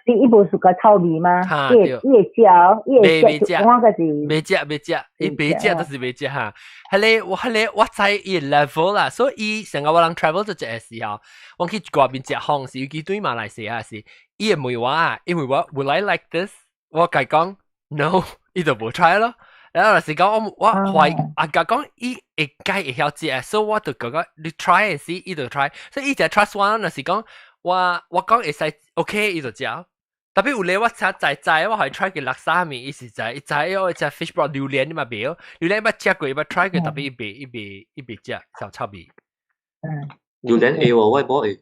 你伊無 suka 臭味嗎？伊會伊會食，伊會食，我個是袂食袂食，伊袂食就是袂食哈。彼個我彼個我知伊 level 啦，所以成個我人 travel 做一個時候，我去外面食飯時，尤其對馬來西亞時，伊會問我，因為我 Would I like this？我共伊講 No，伊就無 try 咯。然後就是講我我懷啊，共講伊會該會曉食，所以我就感覺你 try 時，伊就 try，所以伊就 trust 我，若是講我我講會使 OK，伊就食。特別有咧，我才知知，我係 try 過叻沙麵，伊是知，伊知我食 fish broth 榴蓮你嘛袂，榴蓮捌食過，捌 try 過，特別伊袂伊袂伊袂食，小臭味。榴蓮會喎，我某會。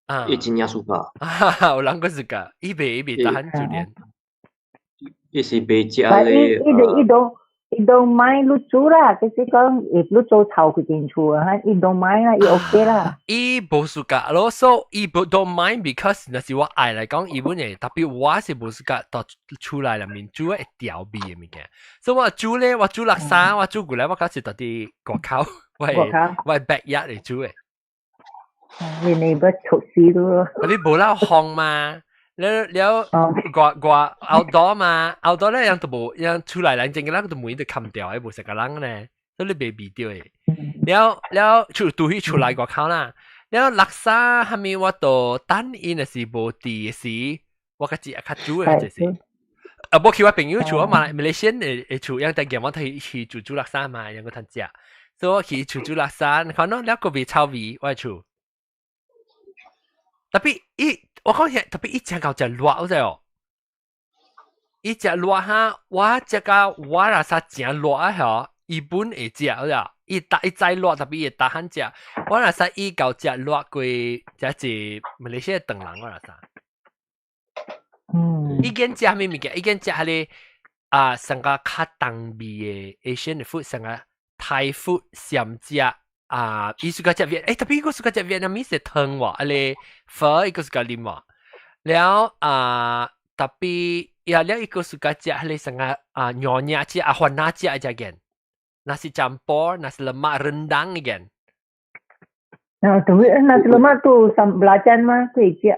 啊，伊真正 suka。有人閣 suka，伊袂伊袂 tahan 榴蓮。伊是袂食咧。伊伊伊都伊都買你煮啦，就是講你做臭幾間厝啊，伊都買啦，伊 OK 啦。伊無 suka 咯，所以伊無 don't mind because 若是我愛來講，伊本會特別我是無 suka 到厝內內面煮會調味的物件，所以我煮咧，我煮叻沙，我煮過來，我較是佇佇外口，我係我係 backyard 嚟煮的。你你不熟死咯？你無啦風嘛？了了外外 outdoor 嘛，outdoor 咧樣都無，樣出來人整個人都門都冚掉的，無成個人咧，所以你袂味著的。了了出拄去厝內外口啦，了叻沙蝦米我都等伊若是無佇時，我較食較煮的就是。啊，無去我朋友厝，我馬來馬來西亞的厝，樣但我去去煮煮叻沙嘛，樣個通食，所以我去厝煮叻沙，你看喏，了個袂臭味，我厝。特別伊，我講起特別伊食夠食熱，我知哦。伊食熱哈，我食到我若啥誠熱啊吼，伊本會食，我知。伊逐伊知熱，特別伊會 tahan 食。我若啥伊夠食熱過，食一馬來西亞唐人，我若啥。伊見食啥物物件？伊見食彼個啊，上個較重味的 Asian food，上個 Thai food 鹹食。啊，伊 suka 食越，欸，特別伊個 suka 食 Vietnamese 的湯喎，啊咧粉伊個 suka 啉喎，了啊，特別也了伊個 suka 食彼個啥個啊，nyonya 食啊，番仔食這件，nasi campur, nasi lemak rendang 件。啊，對，nasi lemak 都 sambal belacan 嗎？可以食。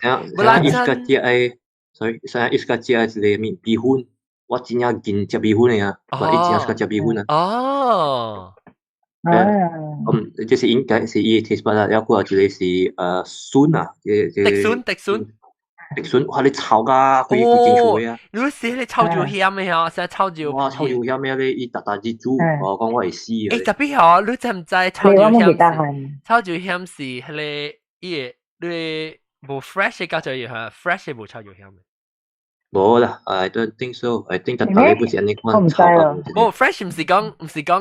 啊，伊 suka 食的，所以所以伊 suka 食一個物米粉，我真正緊食米粉的啊，我伊真正 suka 食米粉啊。哦。啊，嗯，這是應該是伊的 taste bud 啦，還有一個是筍啊，這這竹筍竹筍，竹筍哇！你炒甲規規間厝啊！你是你炒就鹹的吼，是炒就哇！炒就鹹的咧，伊逐逐日煮，我講我會死啊！欸，特別吼，你知毋知炒就鹹？炒就鹹是彼个伊个你無 fresh 的較就嚇，fresh 的無炒就鹹的。無啦，I don't think so. I think 逐逐日不是按呢款炒啊。無 fresh 毋是講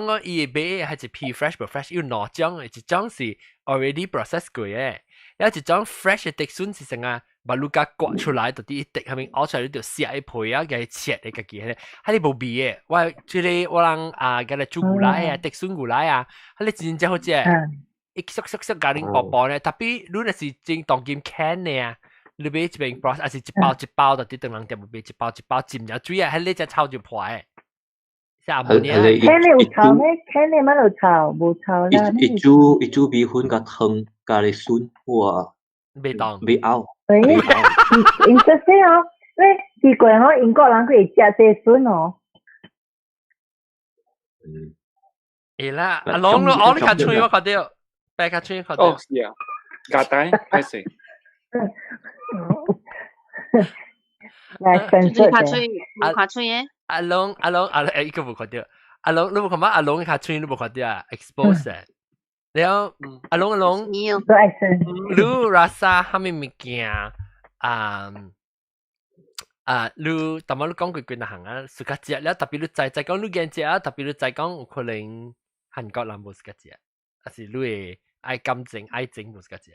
我伊會買係一批 fresh 無 fresh，有兩種的，一種是 already process 過的，有一種 fresh 的竹筍是啥啊？把你共割出來，就佇一滴下面挖出來，你就切一皮啊，共伊切的家己彼个，彼个無味的。我這个我人啊，共來煮牛奶啊，竹筍牛奶啊，彼个真正好食。伊縮縮縮共恁薄薄咧，特別你若是真當今 can 的啊，你買一邊 process，還是一包一包就佇當人店買一包一包浸了水啊，彼个才炒就破的。是阿母呢？can 的有炒咩？can 的乜有炒？無炒啦。伊煮米粉佮湯佮咧筍，哇！袂當。袂拗。欸，interesting 哦，喂，奇怪哦，英國人會食這筍哦。嗯。會啦，阿龍我你較脆我看到，白較脆看到。哦，是啊，簡單，歹勢。來分色較脆，無較脆的。阿龍阿龍阿龍，欸，伊個無看到。阿龍你無看嗎？阿龍較脆你無看到啊？expose。了，阿龍阿龍，你 rasa 啥物物件啊？啊，你淡薄你講過幾若項啊，喜歡食了，特別你知知講你驚食啊，特別你知講有可能韓國人無喜歡食，還是你會愛感情愛情無喜歡食？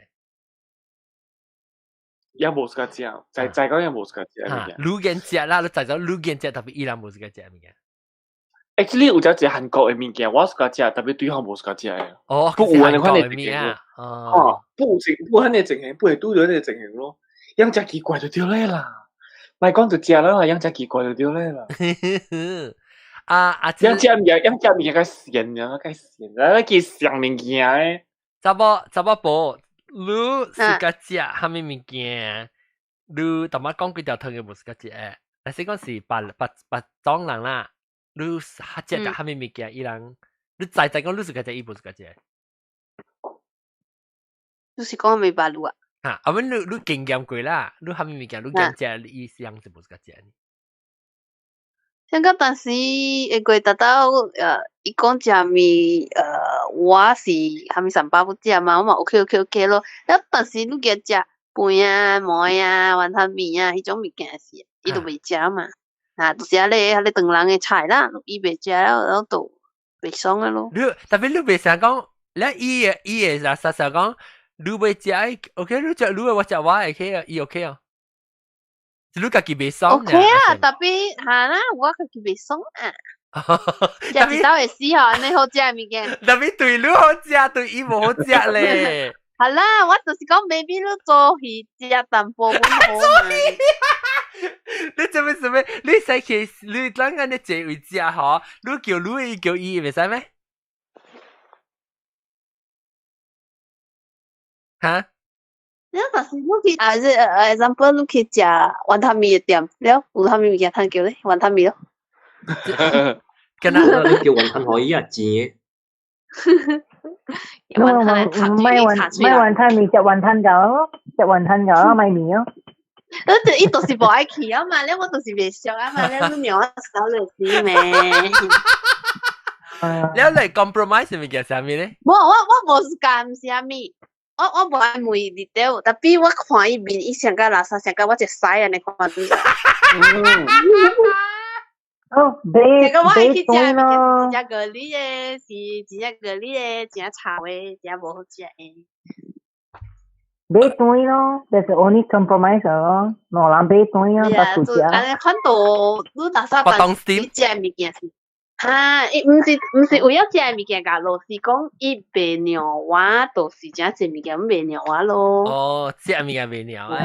也無喜歡食，知知講也無喜歡食物件。你驚食啦，你知知你驚食，特別伊人無喜歡食物件。 Actually 有隻一韓國的物件，我喜歡食，特別對方無喜歡食的。哦，不有按呢款的物件。哦，不有情，不有按呢情形，不會拄著按呢情形咯。樣食奇怪就對咧啦，莫講就食啦，樣食奇怪就對咧啦。啊啊！樣食物件，樣食物件較鹹，樣較鹹，啊，去上物件的。查某查某婆，你喜歡食啥物物件？你淡薄講幾條湯嘅無喜歡食？但是講是別別別種人啦。你食食啥物物件？伊人你知知講你喜歡食，伊無喜歡食。你是講未捌路啊？哈，啊，阮你你經驗過啦，你啥物物件你驚食，伊是樣是無喜歡食。像講當時會過達到，伊講食物，我是啥物三包不食嘛，我嘛 OK OK OK 咯。了當時你共食飯啊、糜啊、雲吞麵啊，彼種物件是，伊就袂食嘛。啊，就是按呢，按呢唐人的菜啦，伊袂食了，然後就袂爽啊咯。你特別你袂想講，你伊的伊的啥啥啥講，你袂食，OK，你食你的，我食我的，OK 啊，伊 OK 啊。你家己袂爽。 OK 啊，特別哈啦，我家己袂爽啊。食一道會死吼，按呢好食的物件。特別對你好食，對伊無好食咧。好啦，我就是講，maybe 你做戲食淡薄阮好嘛。你做咩做咩？你使去你咱按呢坐位食吼，你叫你伊叫伊袂使咩？哈？你若是你去啊，這example 你去食雲吞麵的店，了有啥物物件通叫咧？雲吞麵咯。敢若你叫雲吞可以啊，甜的。雲吞唔係雲唔係雲吞麵，食雲吞餃咯，食雲吞餃咯，買麵咯。你就伊就是無愛去啊嘛，了我就是袂熟啊嘛，了你讓我手就死咩？了來 compromise 物件啥物咧？無，我無是講毋是啥物。我無愛問伊對，特別我看伊面，伊上較垃圾，上較我一屎按呢看著。哦，買這個我愛去食買咯。真正咖喱的，是真正咖喱的，真臭的，真無好食的。買斷咯，就是 only compromise 咯，兩人買斷咯，捌出食。按呢款都你垃圾但是食的物件是。哈，伊毋是為了食的物件共落，是講伊袂讓我，就是誠濟物件袂讓我咯。哦，食物件袂讓啊。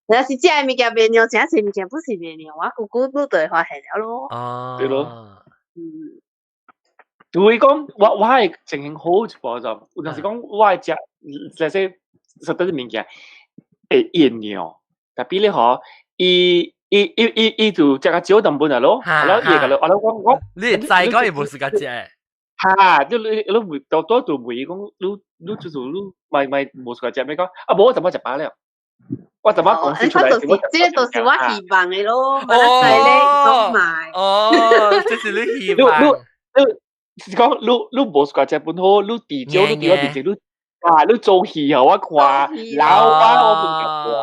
若是食的物件袂讓，誠濟物件不是袂讓我，久久你就會發現了咯。哦，對咯。嗯。會講我係情形好一寡就，有陣時講我會食，這些實在物件會厭尿，特別咧吼，伊就食較少淡薄仔咯，然後伊會共你，我我你知講伊無時間食。哈，你你你袂多多就袂講，你你就是你莫莫無時間食，欲講啊無我淡薄食飽了，我怎麼講出來？這個就是我希望的咯，馬來西亞講買。哦，這是你希望。你你是講你你無 suka 食飯好，你地少你地我地你啊，你做戲予我看，老啊我唔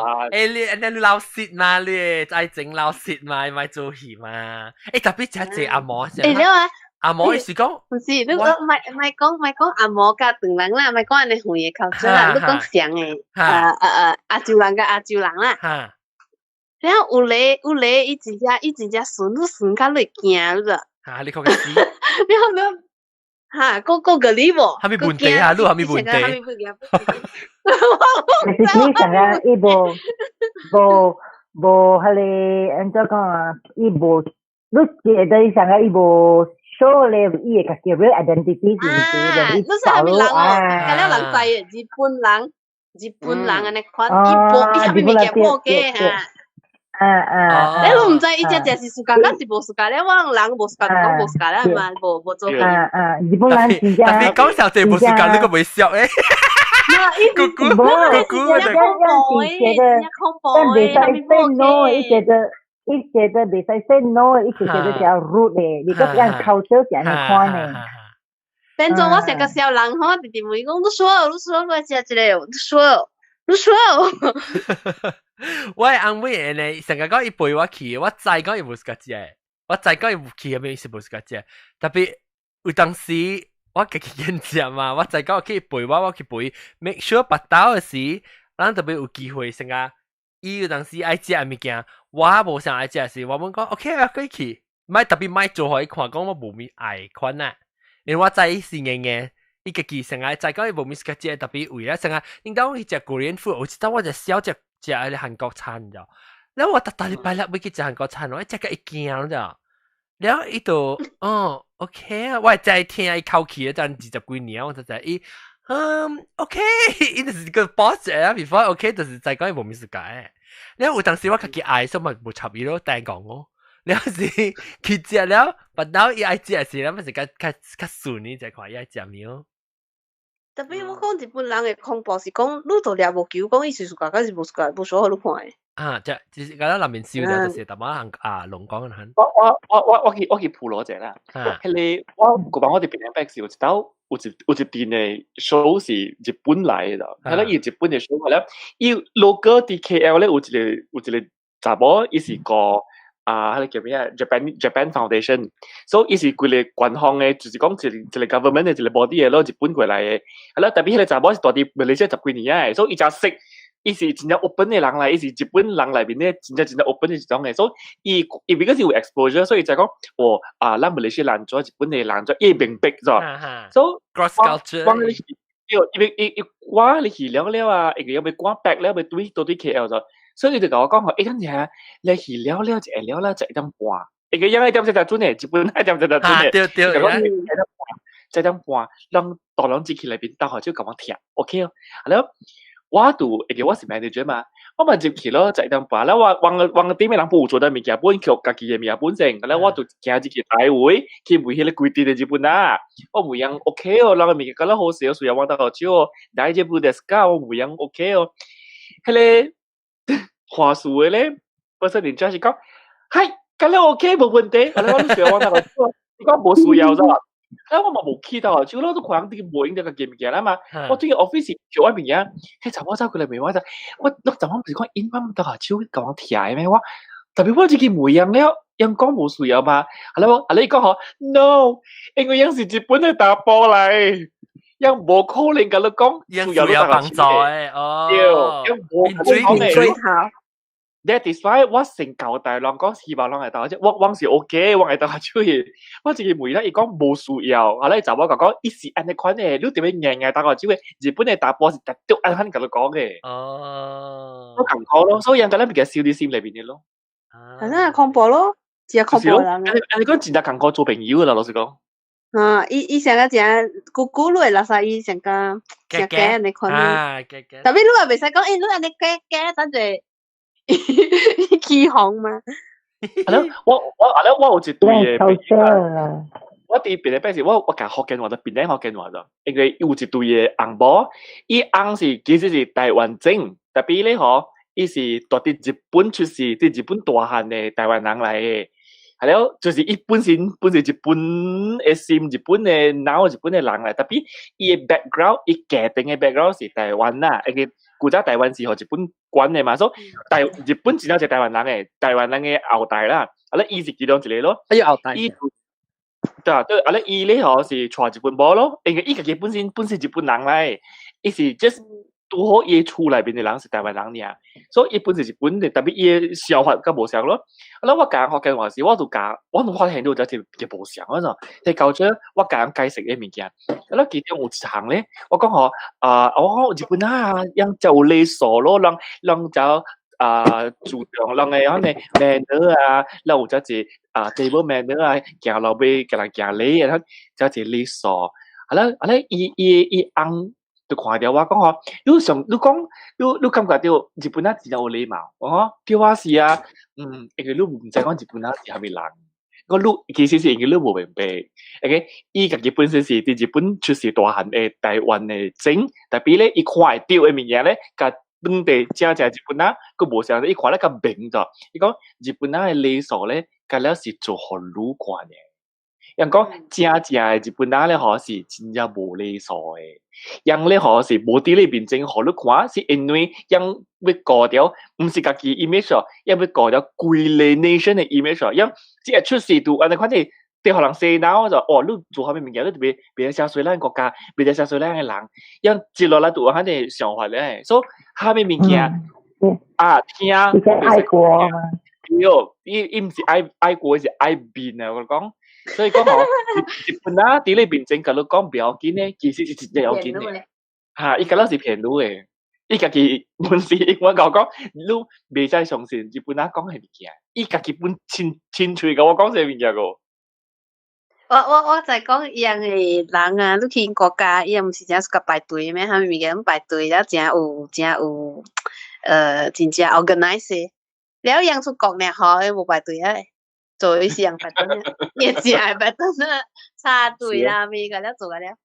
看。欸，你老實嘛？你愛情老實嘛？咪做戲嘛？欸，特別食濟阿毛。欸，了啊。阿毛是講，毋是，你講莫莫講莫講紅毛佮唐人啦，莫講按呢遠的口水啦，你講像的，亞洲人佮亞洲人啦。了有咧有咧，伊真正順，你順甲你會驚，你知？哈，你講個死。了了，哈，閣閣個你無？啥物問題啊？你啥物問題？其實你想啊，伊無無無彼个按怎講啊？伊無，你覺得伊想啊，伊無。show 咧，伊會家己 real identity 是毋是？你是啥物人哦？佮了人知的，日本人，日本人按呢款，伊無伊啥物物件無假哈。啊啊！你毋知伊只只是 suka，抑是無 suka 咧？我人無 suka 就講無 suka 啦嘛，無無做。啊啊！日本人真正，特別講小姐無 suka，你閣袂笑誒？姑姑姑姑，這樣是覺得，但袂使 say no，伊覺得。伊覺得袂使 say no，伊就覺得較 rude 的，你個樣 culture 是按呢款的。變做我成個小人吼，直直問伊講，你說，你說，我食一个，你說，你說。我翁妹呢，成日講伊陪我去，我知講伊無 suka 食，我知講伊去的是無 suka 食，特別有當時我家己見食嘛，我知講去陪我，我去陪，make sure 腹肚的時，咱特別有機會成個。伊有當時愛食的物件，我無想愛食時，我問講 OK 啊，過去，莫特別莫做予伊看，講我無物愛款啊，因為我知伊是硬硬，伊家己成日知講伊無物 suka 食，特別為了成日，應當去食 Korean food，有一當我就少食食彼个韓國餐，你知？了我逐逐禮拜六欲去食韓國餐，我食甲會驚，你知？了伊就哦 OK 啊，我會知聽伊口氣，陣20幾年，我就知伊。嗯，OK，伊就是個 boss 啊，before OK，就是知講伊無物 suka。了有當時我家己愛，所以嘛無插伊咯，單講哦。了是去食了，but now 伊愛食時，咱咪是較較較順呢，就看伊愛食物哦。特別我講日本人的恐怖是講，你都掠無球，講伊是 suka，抑是無 suka，無需予你看的。啊，這就是敢若南面燒的，就是淡薄仔啊龍講的。我我我我我去我去普羅者啦，彼个我舊擺我佇檳城時有一道有一有一陣的 show 是日本來的，係啦，伊日本的 show 係啦，伊 local 佇 KL 咧有一個有一個查某，伊是個啊，彼个叫咩啊？Japan Foundation，所以伊是規個官方的，就是講一個一個 government 的一個 body 的咯，日本過來的，係啦，特別彼個查某是住佇馬來西亞十幾年啊，所以伊誠識。伊是真正 open 的人來，伊是日本人內面咧真正真正 open 的一種的，所以伊伊 because 有 exposure，所以就講，哦啊，咱馬來西亞人做日本的人做，伊明白咗，所以 cross culture，我你去，伊伊伊我你去了了啊，伊個要趕 back 了，欲對倒對 KL 咗，所以伊就共我講吼，欸，等陣你去了了就會了啦，1點半，伊個樣一點才準的，日本一點才準的，對對， 1點半，咱大人進去內面，到後就共我聽，OK 哦，好了。我就會記我是 manager 嘛，我嘛入去咯，1點半了，我我我頂面人無做的物件，本叫家己的物件本身，了我就行入去大位去問彼個規定的日本仔，我問樣 OK 哦，人的物件敢若好勢，需要我倒手哦，大丈夫ですか？我問樣 OK 哦，彼个話術的咧，本身人家是講，係，敢若 OK 無問題，了我需要我倒手，你講無需要咗。啊，我嘛無去到，就攞都看啲無用得個物件啦嘛。我對 office 叫我物件，彼查某走過來問我就，我我昨晚毋是講因阮倒下手共我聽的咩？我特別我這個問樣了，𪜶講無需要嘛。後來我後來伊講吼，no，因為𪜶是日本的查埔來，𪜶無可能共你講需要幫助的哦。對，𪜶無可能講的。That is why 我成交代人講希望人會當我我是 OK，我會當出去。我一個問咧，伊講無需要，後來查某共講，伊是按呢款的，你特別硬硬搭個手的，日本的查埔是特別按款共你講的。哦，我艱苦咯，所以𪜶敢若比較小佇心內面的咯。反正恐怖咯，真恐怖人。按呢講真正艱苦做朋友啦，老實講。啊，伊伊成個誠久久你會垃圾，伊成個誠假按呢款。啊，假假。特別你也袂使講，欸，你按呢假假，等陣起哄嘛。係咯，我我係咯，我有一對的朋友。我佇別個時，我我講福建話就檳城福建話就，因為有一對的翁某，伊翁是其實是台灣種，特別咧吼，伊是住佇日本出世，佇日本大漢的台灣人來的。係了，就是伊本身本是日本的心，日本的腦，日本的人來，tapi 伊的 background，伊家庭的 background 是台灣啦，因為古早台灣是予日本管的嘛，所以台日本真正是台灣人的，台灣人的後代啦。啊咧，伊是其中一個咯。哎後代。伊對啊，對，啊咧，伊咧嗬是娶日本某咯，因為伊家己本身本是日本人來，伊是 just 拄好伊厝內面的人是台灣人爾，所以伊本是日本的，tapi 伊的想法較無相咯。啊咧，我共人福建話時，我就教，我攏發現到這一無相嗰種，佇到這我共人解釋的物件，啊咧其中有一項咧，我講吼，啊，我講日本啊，樣就有禮數咯，人人就啊注重人的可能 manner 啊，人有這一啊 table manner 啊，行路尾共人行禮啊，這一禮數。啊咧啊咧，伊伊伊翁就看著我講吼，你上你講你你感覺著日本仔真有禮貌，我講對我是啊，嗯，因為你毋知講日本仔是啥物人，我你其實是因為你無明白，OK，伊家己本身是佇日本出世大漢的台灣的種，tapi 咧，伊看會著的物件咧，佮本地正正日本仔閣無相，伊看得較明咗。伊講日本仔的禮數咧，敢若是做予你看的。人講正正的日本仔咧，吼是真正無禮數的。人咧吼是無佇你面前予你看，是因為人欲顧著，毋是家己 image 哦，人欲顧著規个 nation 的 image 哦。人只會出世就按呢款式，對予人洗腦就哦，你做啥物物件，你特別袂使寫衰咱國家，袂使寫衰咱的人，人接落來就有按呢想法咧。所以啥物物件啊，聽愛國嘛。對，伊伊毋是愛愛國，是愛面啊！我講。所以講吼，日本仔佇你面前共你講不要緊咧，其實是真正要緊的。嚇，伊敢若是騙你的，伊家己本是我共講，你袂使相信日本仔講的物件，伊家己本親親喙共我講這物件個。我我我在講伊樣的人啊，你去𪜶國家，伊樣毋是誠 suka 排隊咩？啥物物件排隊了，誠有誠有，真正 organize。了伊樣出國爾吼，伊無排隊啊。做伊是樣排隊，伊正會排隊啊，插隊啦，物個了做個了。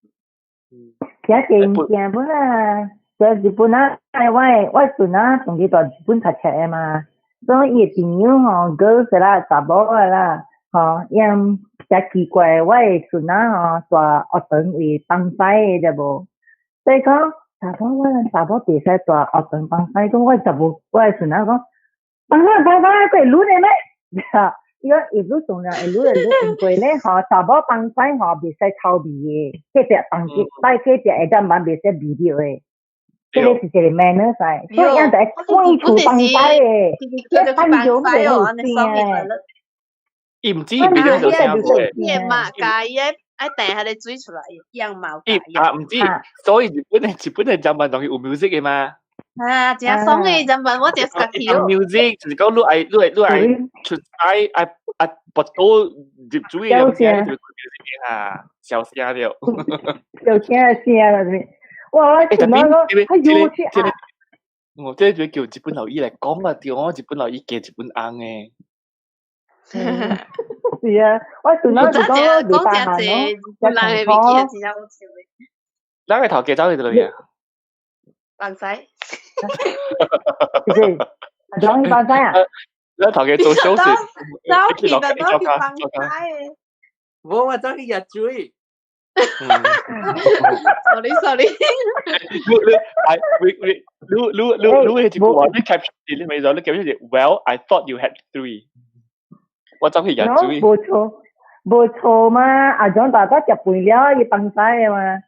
這件件本啊，在日本啊，我我孫仔從去蹛日本讀冊的嘛，所以伊的朋友吼，girls 啦，查某的啦，吼，𪜶誠奇怪，我的孫仔吼，蹛學堂為放屎的對無？所以講查某我查某袂使蹛學堂放屎，講我查某我的孫仔講，放屎放屎，會攆的咩？伊講會攆當然會攆會攆，因為咧吼，查某放屎吼袂使臭味的，隔壁房間擺隔壁下當嘛袂使味著的。這個是一個 manner 噻，所以𪜶就會規厝放屎的，這放尿袂有聲。伊毋止變咗做聲嘅，伊嘛介伊愛掟彼个水出來，樣貌。伊啊毋止，所以日本的日本的人民當然有 music 的嘛。啊，真爽的人民，我就是家己 music 就是講你愛你愛你愛出愛愛愛跋倒入水的聲，就 music 啊，小聲著。小聲聲啦，哇！我想講，哎呦，去啊！我這就叫日本老伊來講啊，對我日本老伊加日本翁的。是啊，我陣仔就講講誠濟日本人的物件，真正好笑的。咱个頭家走去佗位啊？放屎。是是，講去放屎啊？咱頭家做小事，走去就走去放屎的。無，我走去蜈水。 Sorry sorry。你你 I 你你你你你你彼句話，你 caption 你咪就你 caption 是 Well I thought you had three。我走去蜈水。無錯，無錯嘛！阿張大家食飯了，伊放屎的嘛。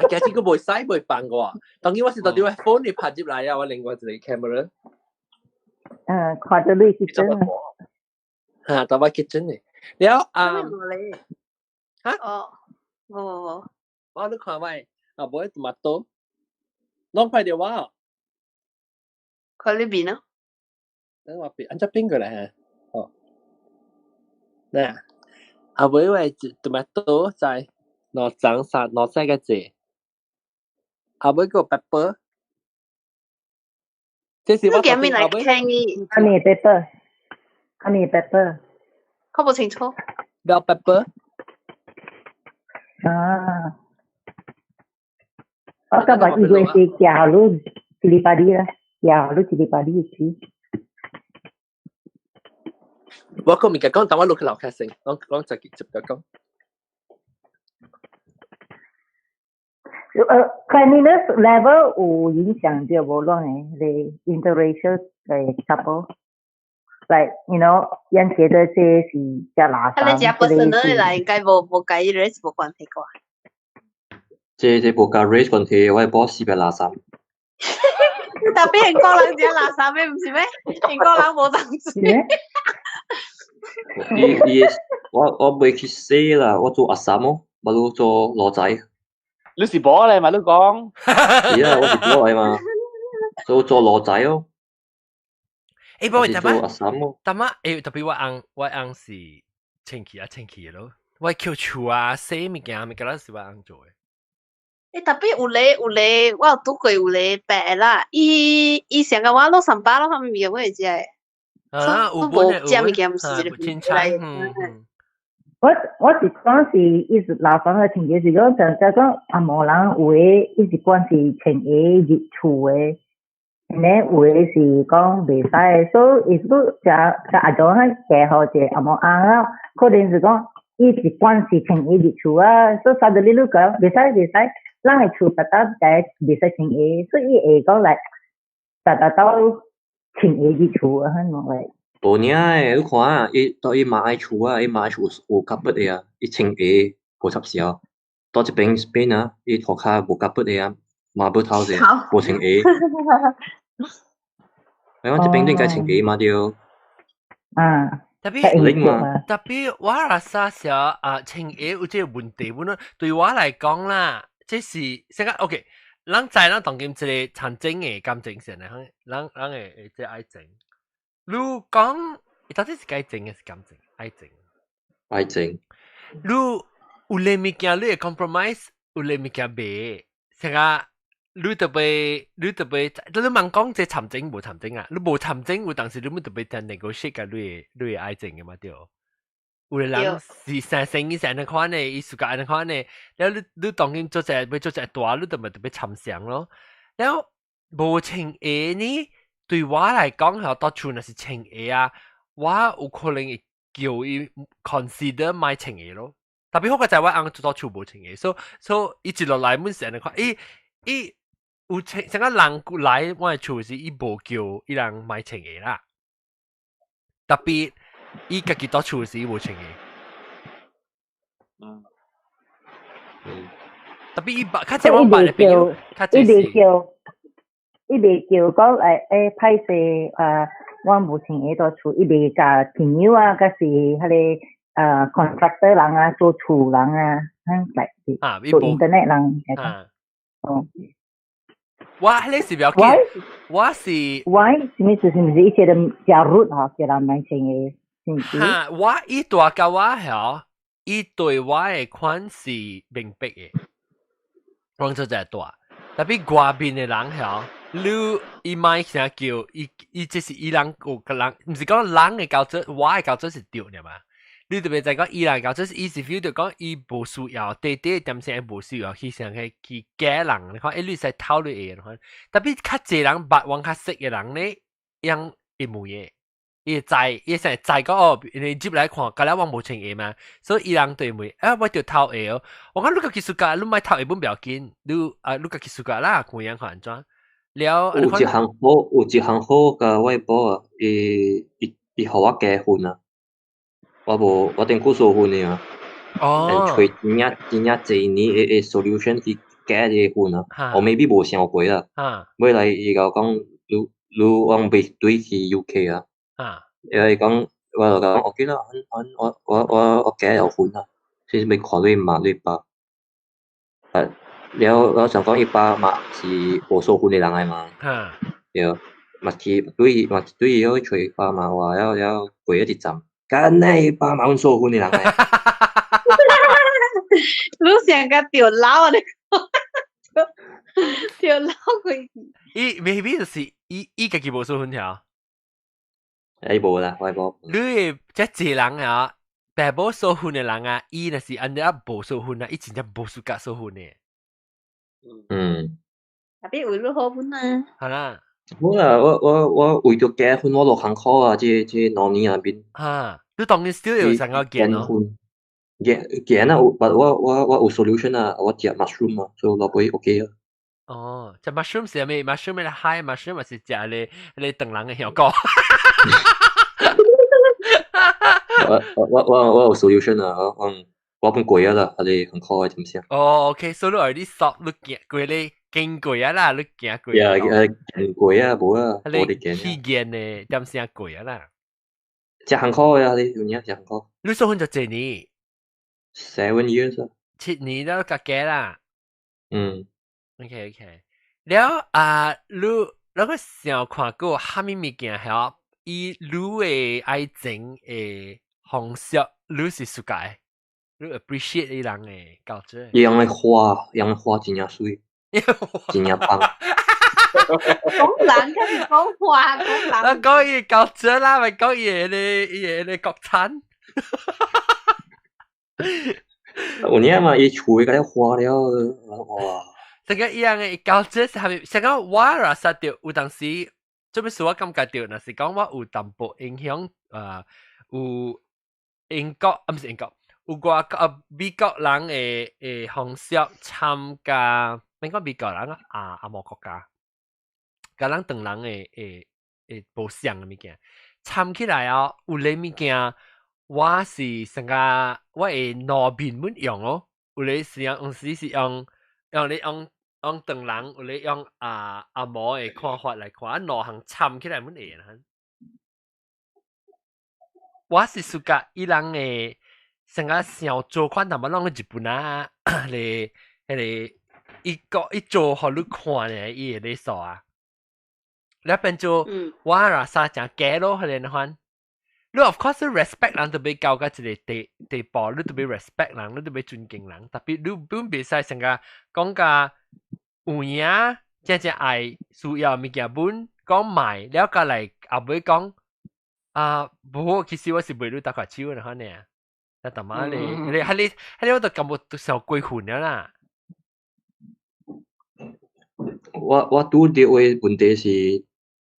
其實個袂使袂放過，當然我是到底我 phone 裡拍入來啊，我另外一個 camera。嗯，看到你是真。嚇，到我 kitchen 的。了啊。嚇？哦，無無無。我你看覓，啊，無 tomato，攏看著我。看你面啊。等我變，按怎變過來嚇？哦。嗱，啊尾話 tomato 在兩層三兩細個濟。啊尾個 pepper。這是我你今日來聽伊。啥物 pepper？啥物 pepper？看無清楚。 Bell pepper。啊。我感覺伊會是食你一禮拜日啦。呀，你一禮拜你去。我講物件講，等我落去樓下先，講講就接著講。Cleanliness level 有影響到無論嘅，你 interracial 嘅 couple。Like 人覺得這是食垃圾。啊，你食 personal 的啦，應該無佮 race 無關係啩？這無佮 race 關係，我某是別垃圾。特別英國人食垃圾的，毋是咩？英國人無當水。伊伊，我袂去洗啦，我做阿三哦，無你做騾仔。你是某嚟嘛？你講。是啊，我是某嚟嘛，做騾仔哦。欸，不過做阿三哦。但麼欸，特別我翁是清氣啊，清氣咯。我抾厝啊，洗物件物件，攏是我翁做的。欸，特別有咧，我有拄過有個白的啦，伊上個我落上班咯，啥物物件我會食的。啊，有無食物件，毋是一個凊彩。嗯。我是講是伊是樓房的情節是講，就講紅毛人有的伊是慣是穿鞋入厝的，呢有的是講袂使的，所以伊是講食食阿祖漢嫁予一個紅毛翁啊，可能是講伊是慣是穿鞋入厝啊，所以啥物你你講袂使袂使，咱的厝逐逐在袂使穿鞋，所以伊會講來逐逐都穿鞋入厝啊，彼種來。無爾的，你看啊，伊到伊媽的厝啊，伊媽的厝有 carpet 的啊，伊穿鞋無插潲。到這邊 Spain 啊，伊塗跤無 carpet 的啊，嘛無頭者，無穿鞋。我講這邊應該穿鞋嘛對。啊。特別特別我若啥時啊穿鞋有這個問題，本對我來講啦，這是先講 OK。咱知咱當今這個參政的感情線的，咱會這愛情。你講，伊到底是愛情還是感情？愛情。愛情。你有咧物件你會 compromise，有咧物件袂。像啊，你特別，你問講這參情無參情啊？你無參情，有當時你們特別在 negotiate 甲你的愛情的嘛對？有的人是生生意是按呢款的，伊是按呢款的，了你當今做一個欲做一個大，你就咪特別參詳咯。了無穿鞋呢？對我來講，吼，到厝若是穿鞋啊，我有可能會叫伊 consider 莫穿鞋咯。特別好個在我翁做到厝無穿鞋，所以伊一落來阮是按呢款，伊伊有穿，像個人來我的厝時，伊無叫伊人莫穿鞋啦。特別伊家己到厝時無穿鞋。特別伊捌，較濟我捌的朋友，較濟是。伊袂叫講欸，歹勢啊，我無穿鞋佇厝，伊袂共朋友啊，抑是彼個contractor 人啊，做厝人啊，來做 internet 人，哦。我彼個是不要緊，我是 Why？什麼意思？是毋是伊這個加入吼，叫人莫穿鞋，是毋是？哈，我伊大共我吼，伊對我的款是明白的，講做這大，特別外面的人吼。你伊莫啥叫伊伊這是伊人有個人，毋是講人的標準，我的標準是對的嘛？你特別在講伊人標準，伊是 feel 到講伊無需要，短短點聲無需要去想去去假人，你看，欸，你使討論的，你看，特別較濟人捌我較識的人咧，樣會問的，伊會知，伊會知講哦，你入來看，舊了我無穿鞋嘛，所以伊人對問，啊，我著偷鞋哦，我講你家己 suka，你莫偷鞋本不要緊，你啊，你家己 suka 啦，看樣看按怎。了，有一項好，有一項好共我某啊，伊伊伊予我加分啊，我無我頂久數分的啊，哦，揣真正真正濟年的 solution 去加這個分啊，我 maybe 無想過啦，尾來伊共我講，你你我袂對去 UK 啊，伊講我就講 OK 啦，我加了分啊，是欲看你媽你爸，啊。了，我想講伊爸嘛是無數分的人來嘛，對，嘛去對嘛對伊去揣伊爸媽話了了過一站，敢若伊爸嘛阮數分的人來。你上個著老啊！你著老過去。伊 maybe 就是伊家己無數分條。伊無啦，我無。你的這濟人啊，爸母數分的人啊，伊若是按呢無數分啊，伊真正無 suka 數分的。嗯。特別為你好分啊。好啦，好啦，我為著結婚，我落艱苦啊！這2年入邊。嚇，你當然 still 有成個見咯。見見啊！我有 solution 啊！我食 mushroom 啊，所以老尾 OK 啊。哦，食 mushroom 是啥物？mushroom 係海 mushroom 還是食你唐人的香膏？我有 solution 啊！我本過啊啦，啊你很苦的點先？哦，OK，所以你你索你行過你經過啊啦，你行過。呀，經過啊，無啊，無得行。去見的點聲過啊啦。食很苦的啊，你有影食很苦。你說分就幾年？7 years 啊。7年了，較加啦。嗯。 OK。了啊，你個想看過蝦米物件曉以你的愛情的方式，你是喜歡？你 appreciate 伊人的culture？伊人的花，伊人的花真正媠，真正棒。講人，跟是講話，講人。講伊 culture 啦，咪講伊個國產。有影嘛？伊厝個花了，哇！這個伊樣的 culture 是蝦米？像講我若實著有當時，做咩事我感覺著，若是講我有淡薄影響啊，有英國啊，毋是英國，有外國啊美國人的方式參加，免講美國人啊，啊阿摩國家，佮咱唐人的無相的物件，參起來哦，有咧物件，我是成個我會兩面阮用哦，有咧是用，有時是用你用唐人，有咧用啊阿摩的看法來看，啊兩項參起來阮會啊。我是喜歡伊人的成個想做款淡薄攏日本啊，咧彼個伊個伊做予你看咧，伊會咧說啊。你變做我若啥誠假咯，彼個款。你 of course respect 人都欲到到一個地步，你都欲 respect 人，你都欲尊敬人。特別你本袂使成個講甲有影，真正愛需要物件本講賣，了甲來後尾講啊，無，其實我是袂你搭塊手的款爾。啊，淡仔咧，你彼你彼我都感覺都傷過分了啦。我拄著的問題是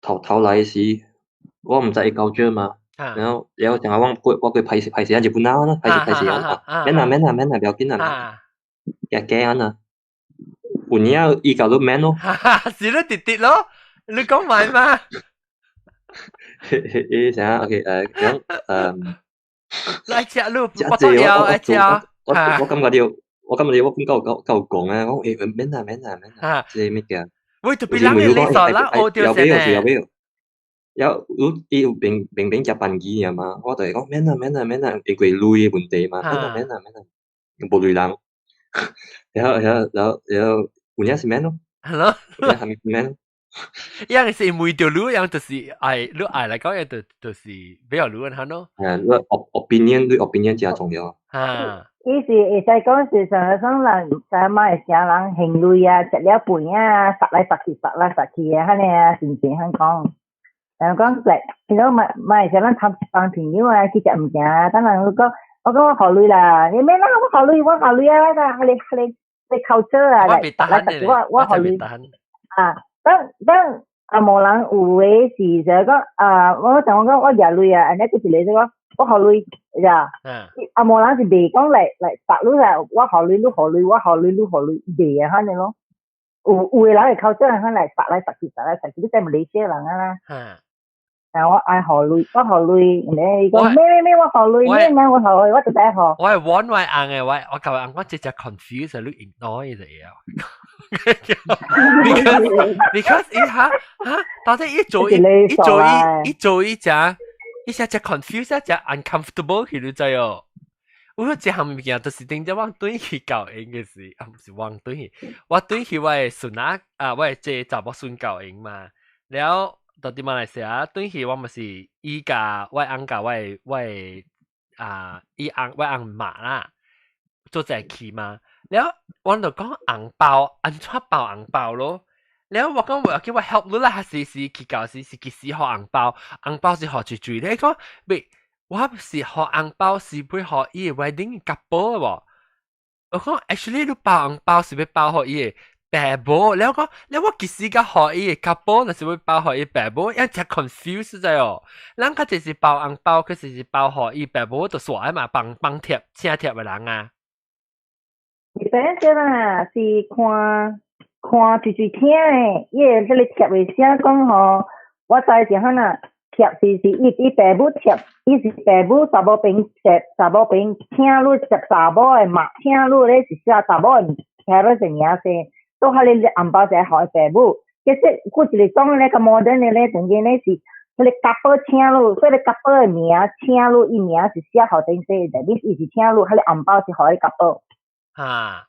頭頭來時，我毋知伊 culture 嘛，然後然後成日我過我過歹勢歹勢啊，日本人啊，歹勢歹勢啊，免啦免啦免啦，不要緊啦，加加啊，有影伊共你免咯。是你直直咯，你講埋嘛？伊啥 OK 講來食你，我都要愛食。我感覺著，我感覺著我夠夠夠講啊，講免啦免啦免啦，這個物件。喂，特別人嘅禮數，咱學著先呢。有有伊有明明明食飯機爾嘛，我就會講免啦免啦免啦，因為鐳的問題嘛，免啦免啦免啦，無鐳人。然後有影是免咯。係咯。有影係免。伊樣是問著你，樣就是愛你愛來講，就是比較你嚇咯。誒，你 opinion，你 opinion 誠重要。啊。伊是會使講是像講人在馬來西亞人還鐳啊，食了飯啊，撒來撒去，撒來撒去啊，按呢啊，是毋是按講？然後講來，譬如馬來西亞咱參幫朋友啊去食物件啊，當然講我講我予鐳啦，你免啦，我予鐳，我予鐳啊，我彼個culture 啊，來來撒我予鐳啊。當當紅毛人有的是就講啊，我想講我舉鐳啊，按呢佫一個就講我予鐳，呀，紅毛人是袂講來來撒你啦，我予鐳，你予鐳，我予鐳，你予鐳，袂啊，按呢咯。有的人會 culture 按來撒來撒去，撒來撒去，你知馬來西亞人啊啦。但我愛予鐳，我予鐳，你講咩咩咩，我予鐳，咩咩我予鐳，我就愛予。我係揾我翁的，我共翁講這隻 confuse 你 ignore 就會。because 伊哈哈，到底伊做伊伊做伊伊做伊只，伊只只 confuse 只 uncomfortable 去你知哦。我說這項物件就是頂只我轉去教𪜶的時，啊毋是我轉去，我轉去我的孫仔啊，我的這查某孫教𪜶嘛。了到佇馬來西亞轉去，我嘛是伊共我翁共我的啊，伊翁我翁媽啦，做伙去嘛。了我就講紅包，按怎包紅包咯？了我講我叫我 help 你啦，還是去到時是幾時予紅包？紅包是予水水咧？講袂，我是予紅包是欲予伊的 wedding couple 無？我講 actually 你包紅包是欲包予伊的爸母，了講，了我其實較予伊的 couple，若是欲包予伊爸母，一隻 confuse 在哦。咱較濟是包紅包，可是是包予伊爸母就煞嘛，幫幫貼請帖的人啊。一般說啦，是看看就是聽的，伊個這個貼的寫講吼，我知是哈啦，貼是伊伊爸母貼，伊是爸母查某邊貼，查某邊請你接查某的嘛，請你咧是寫查某的 parents 的名聲，都彼個紅包就予伊爸母。其實閣一個種咧較 modern 的咧，當今咧是彼個 couple 請你，所以 couple 的名請你，伊名是寫予頂說的，你伊是請你，彼個紅包是予彼 couple。哈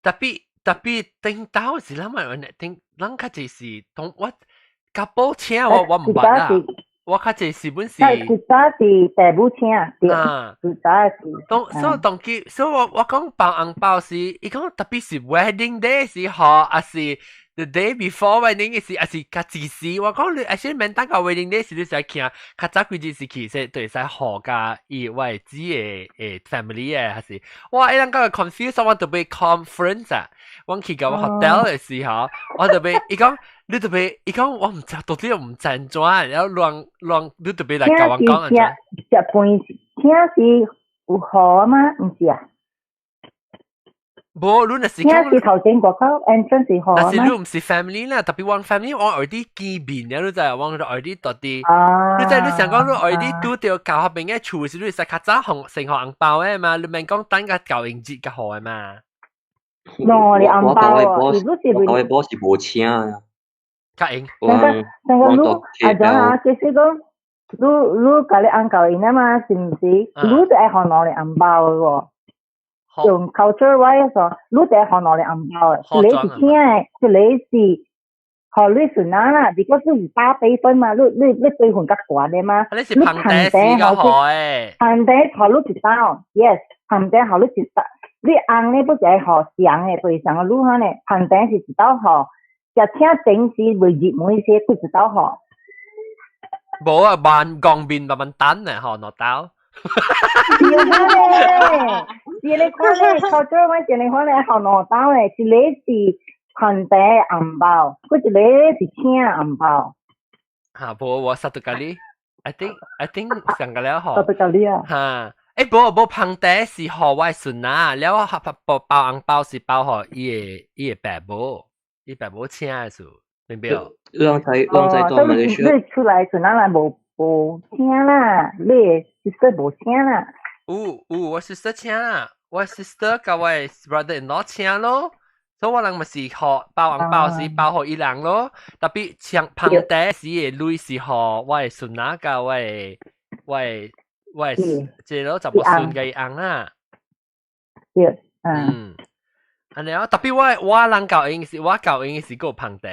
，tapi tapi 頂到是咱咪頂，咱較濟是同我 couple 請我我毋捌啦，我較濟是本是。古早是爸母請，對，古早是。當所以當佢，所以我我講包紅包是，伊講 tapi 是 wedding day 是好，還是 the day before wedding 是，還是較幾時？我講你，還是免等到 wedding day 時你才去，較早幾日時去，說對使予共伊我的姊的的 family 的，還是哇，伊人講 confuse，我特別 conference 啊，我去到 hotel 的時候，我特別伊講。你特別，伊講我毋知，到底毋知按怎，然後亂亂，你特別來共我講按怎？食飯請是有予嗎？毋是啊？無，你若是請是頭前外口 entrance 是予嗎？但是你毋是 family 啦，特別我 family 我 already 見面了，你知我 already 到底，你知你想講你 already 拄著舊彼邊的厝時，你會使較早予先予紅包的嘛？你免講等甲舊迎節較予的嘛？喏，你紅包哦，我舊的波是無請啊。較用。上個上個你阿張啊，其實講你你共你翁交𪜶啊嘛，是毋是？你就愛予兩个紅包的喎。用 culture wise 說，你就愛予兩个紅包的，一個是請的，一個是予你孫仔啦。如果你是大輩分嘛，你你你輩分較懸的嘛。你是捧茶時較好的。捧茶予你一道，yes，捧茶予你一道。你翁咧不是愛予上的，對上個女漢咧，捧茶是一道予。食請前時未入門時，閣一道予。無啊，慢講面慢慢等啊，予兩道。是啊咧，是你看咧，頭先我前你看咧，予兩道咧，一個是捧茶紅包，閣一個是請紅包。哈，無我 satu kali，I think 上個了予。 Satu kali 啊。哈，欸，無無捧茶是予我的孫仔，了我包包紅包是包予伊的伊的爸母。伊爸母請的時，明白？人在人在當馬來西亞。你出來孫仔來無無請啦，你 sister 無請啦。有有，我 sister 請啦，我 sister 佮我 brother in law 請咯，所以我人嘛是予包紅包是包予伊人咯，tapi 請捧茶時的鐳是予我的孫仔佮我的我的我的這個查某孫佮伊翁啦。對，嗯。按呢啊，tapi 我我人交𪜶是，我交𪜶是閣有捧茶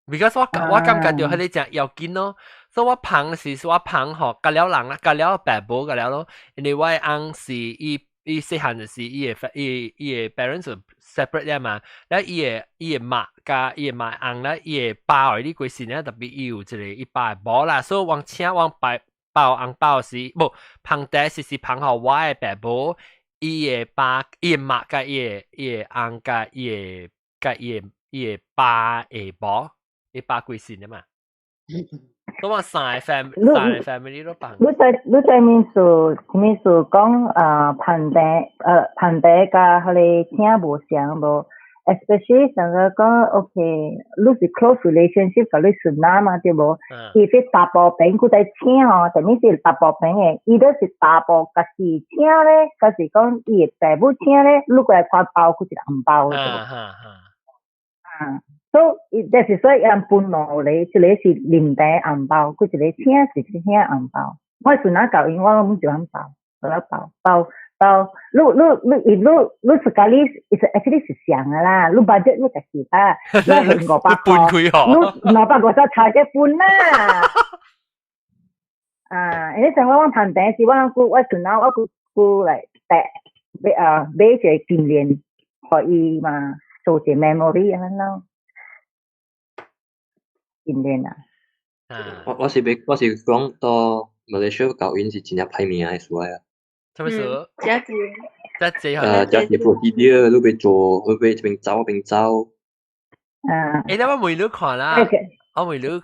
，because 我我感覺著彼个誠要緊咯，所以我捧是我捧予佮了人啦，佮了爸母佮了咯，因為我的翁是伊伊細漢就是伊的伊伊的 parents separate 了嘛，了伊的伊的媽佮伊的媽翁咧，伊的爸後你過身了，特別伊有一個伊爸的某啦，所以我請我包包紅包是無捧茶是是捧予我的爸母。伊的爸、伊的媽佮伊的伊的翁佮伊的佮伊的伊的爸的某，伊爸過身了嘛？都話三個 family 三個 family 都捧。你在你在面說，面說講啊，捧茶捧茶佮彼个請無相無，especially 上個講 OK，你是 close relationship 佮你孫仔嘛對無？伊是查埔邊閣在請吼，啥物是查埔邊的？伊都是查埔家己請咧，還是講伊的爸母請咧？你過來看包閣一個紅包對無？啊，所以就是說，𪜶分兩個，一個是啉茶紅包，閣一個請是請紅包。我孫仔教𪜶，我攏就按包，我包包包。你你你你你 sekali is actually 是相的啦，你 budget 你家己啊，你是500塊，你250差一分啦。啊，因為像我我捧茶時，我閣我孫仔我閣閣來帶買啊買一個金鏈，予伊嘛做一個 memory 按呢咯。金鏈啊。我我是欲我是講到馬來西亞交𪜶是真正歹命的事啊。啥物事？真濟。真濟。真係 procedure，你欲做，你欲這邊走邊走。啊。欸，我問你看啦，我問你這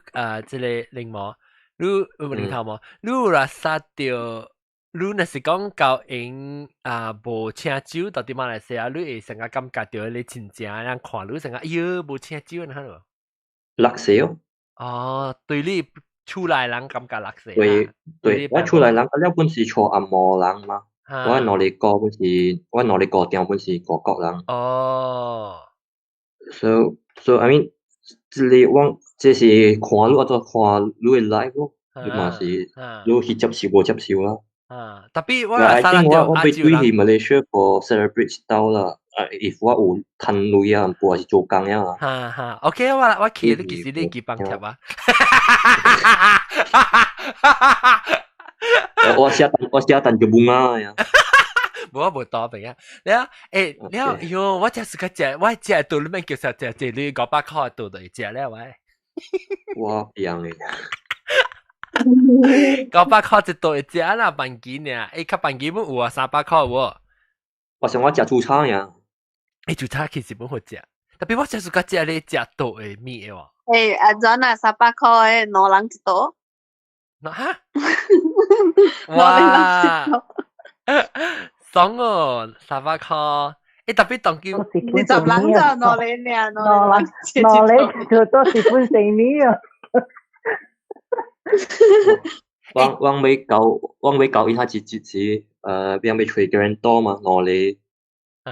个靈毛，你有無靈頭毛？你有若殺著，你若是講交𪜶啊無請酒到佇馬來西亞，你會成個感覺著你親情人看你成個哎喲無請酒按怎？垃圾哦。哦，對你厝內人感覺垃圾。對對，我厝內人了本是娶紅毛人嘛，我兩个本是，我兩个丈本是外國人。哦。 So I mean，這个我這是看你按怎看你的 life 咯，你嘛是你去接受無接受啦。啊，tapi 我 I think 我我欲轉去 Malaysia for celebrate 到啦。啊，if 我有趁鐳啊，無還是做工啊。哈哈，OK，我我去你其實你記幫貼啊。我寫單就冇啊呀。無我無多朋啊，你啊，欸，你啊，喲，我這是個食，我食到你免叫啥食，這你500塊到就會食了喂。我變的。 500塊一道會食啦，辦幾爾，欸，較辦幾本有啊，300塊有無？我想我食煮炒呀。欸，煮炒其實本好食，tapi 我這是較食咧食倒的物的喎。欸，按怎啊？300塊的兩人一道。那哈？哇！爽哦，300塊，欸，tapi 當今 20人就兩個爾，兩兩兩個就都是本生意啊。我我欲交，我欲交伊下一一次，變欲揣 guarantor 嘛，兩个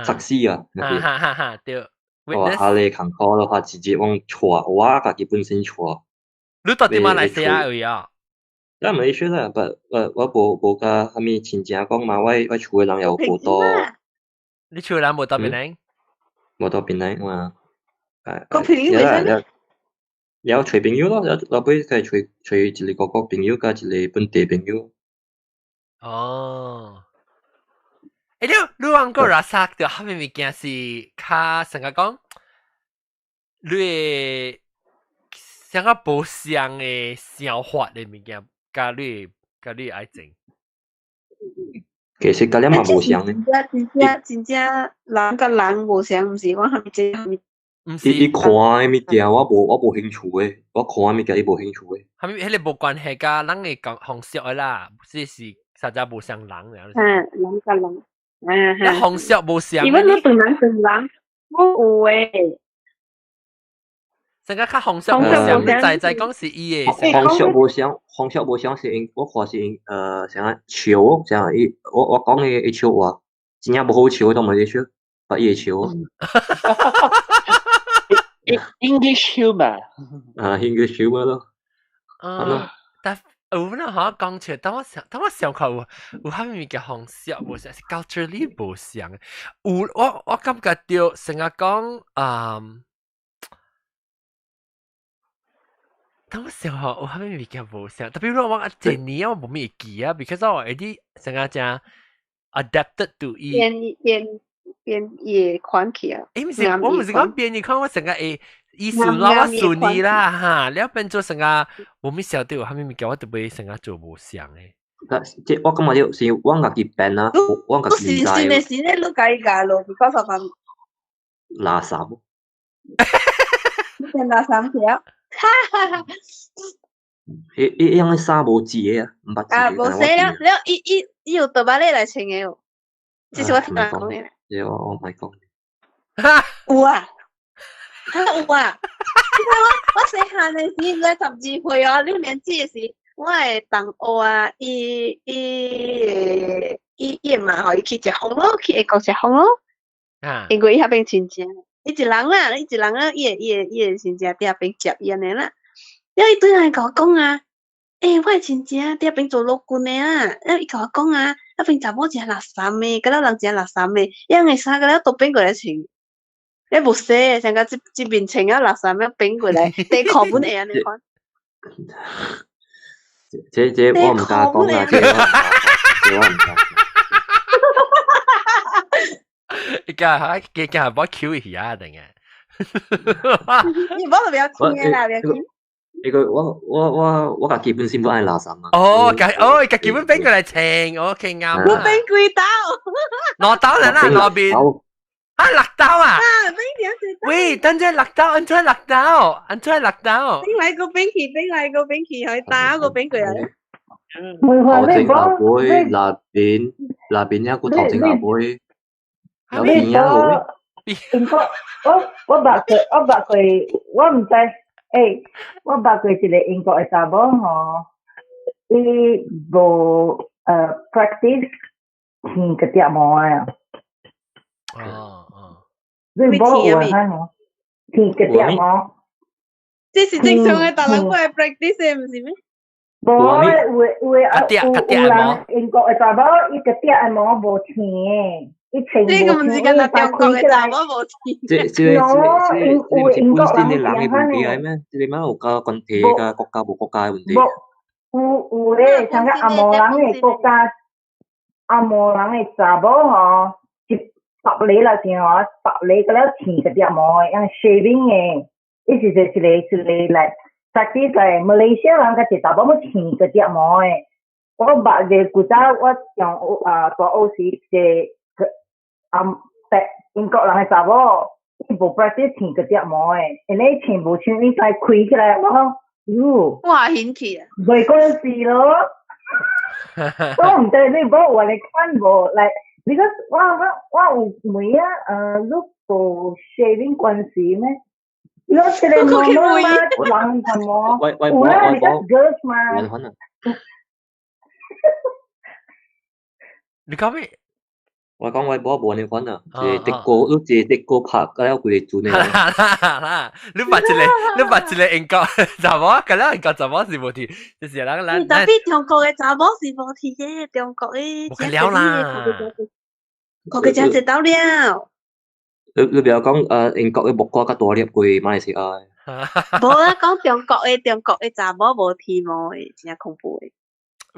測試啊，哈哈哈哈，對。我下咧艱苦的話，直接往帶，我家己本身帶。你到佇馬來西亞位啊？咱馬來西亞，不，我無無共啥物親戚講嘛，我我厝的人也有無到。你厝的人無到檳城？無到檳城嘛？個朋友為啥？了揣朋友咯，了後尾佢揣揣一个外國朋友，佮一个本地朋友。哦。欸，你你講過垃圾著啥物物件是較成個講，你會像個無相的想法的物件，佮你佮你愛情。其實佮你嘛無相的。真正真正真正人佮人無相，毋是講啥物這啥物。毋是。伊看的物件，我無我無興趣的，我看的物件伊無興趣的。啥物？彼个無關係佮人會講風俗的啦，是是實在無相人爾。嗯，人佮人。嗯哼。風俗無相。因為你對人對人，無有誒。成個較風俗無相，你知知講是伊的。風俗無相，風俗無相是𪜶，我看是𪜶，啥笑，啥伊，我我講的伊笑話，真正無好笑，都無咧笑，把伊會笑。 English humor。啊，English humor 咯。啊，但有那好講出來，當我想，當我想看有有啥物物件風俗無相，是 culturally 無相。有我我感覺著成日講啊。當我想吼，有啥物物件無相？tapi 我我這年我無咩會記啊，because 我會啲成日誠 adapted to 伊。變變變伊的款去啊！欸，毋是，我毋是講變伊款，我成日會意思啦，我順伊啦，哈，了變做成日無咩曉得有啥物物件，我就袂成日做無相的。啊，這我感覺就是我家己變啊，我家己毋知。是的，是的，你家己教落，because of 垃圾。你變垃圾去啊！哈哈哈！彼彼樣的衫無折的啊，毋捌折。啊，無洗了了，伊伊伊有倒擺咧來穿的哦。這是我聽人講的。對，我我毋講。有啊，有啊。你看我我細漢的時，才12歲哦，6年級的時，我的同學啊，伊伊伊伊嘛，予伊去食風咯，去英國食風咯。啊。因為伊彼邊親戚。伊一人啦，伊一人啊，伊的伊的伊的親戚佇遐邊接伊按呢啦。了伊轉來共我講啊，欸，我的親戚佇遐邊做陸軍的啊，了伊共我講啊，彼邊查某誠垃圾的，佮了人誠垃圾的，樣的衫佮了都變過來穿，了無洗，像甲這這面穿了垃圾了變過來，底褲本會按呢款。這這我毋敢講啦，這我毋敢。伊家加加無 Q 伊啊，定嘅。你無就不要聽啦，不要聽。呢個我家己本身都愛垃圾嘛。哦，家哦，家己本變過來穿，OK 啱。你變幾刀？兩刀啦，兩邊。啊，六刀啊！啊，變兩隻刀。喂，等陣六刀，安怎六刀？安怎六刀？變來個變去，變來個變去，去打個變過來。頭前後背，那邊那邊一個頭前後背，有邊啊好咩？英國，我捌過，我毋知，欸，我捌過一個英國的查某吼，伊無practice 剃個睫毛的。哦哦。你無有啊？吼，剃個睫毛。這是正常的，大人會 practice 的，毋是咩？無，有有啊，有人英國的查某，伊個睫毛無剃的。伊穿這個毋是敢若中國的查某無剃。這毋是本身的人的問題來咩？這個嘛有佮關係佮國家無國家的問題。無，有咧，像個紅毛人的國家，紅毛人的查某吼，一白禮啦時吼，白禮個了剃個睫毛的，用 shaving 的，伊是一個一個來，實際在馬來西亞人較濟查某要剃個睫毛的。我捌一個古早我上啊大學時一個啊白英國人的查某，伊無 practice 剃個睫毛的，因為穿無穿伊使開起來，我講喲，哇，興趣啊！袂關事咯，我毋知你無話來看無來，because 我有問啊，你無 shaving 關係咩？你這個媽媽人什麼？有啦，你個 girls 嘛？你講咩？我講我無無呢款啊，是德國，你是德國拍了幾個陣的。啦啦啦！你捌一個，你捌一個英國查某，佮了英國查某是無剃，就是人咱。特別中國的查某是無剃的，中國的。無了啦。國家真濟到了。你不要講英國的木瓜較大粒過馬來西亞。無啊，講中國的中國的查某無剃毛的，真恐怖的。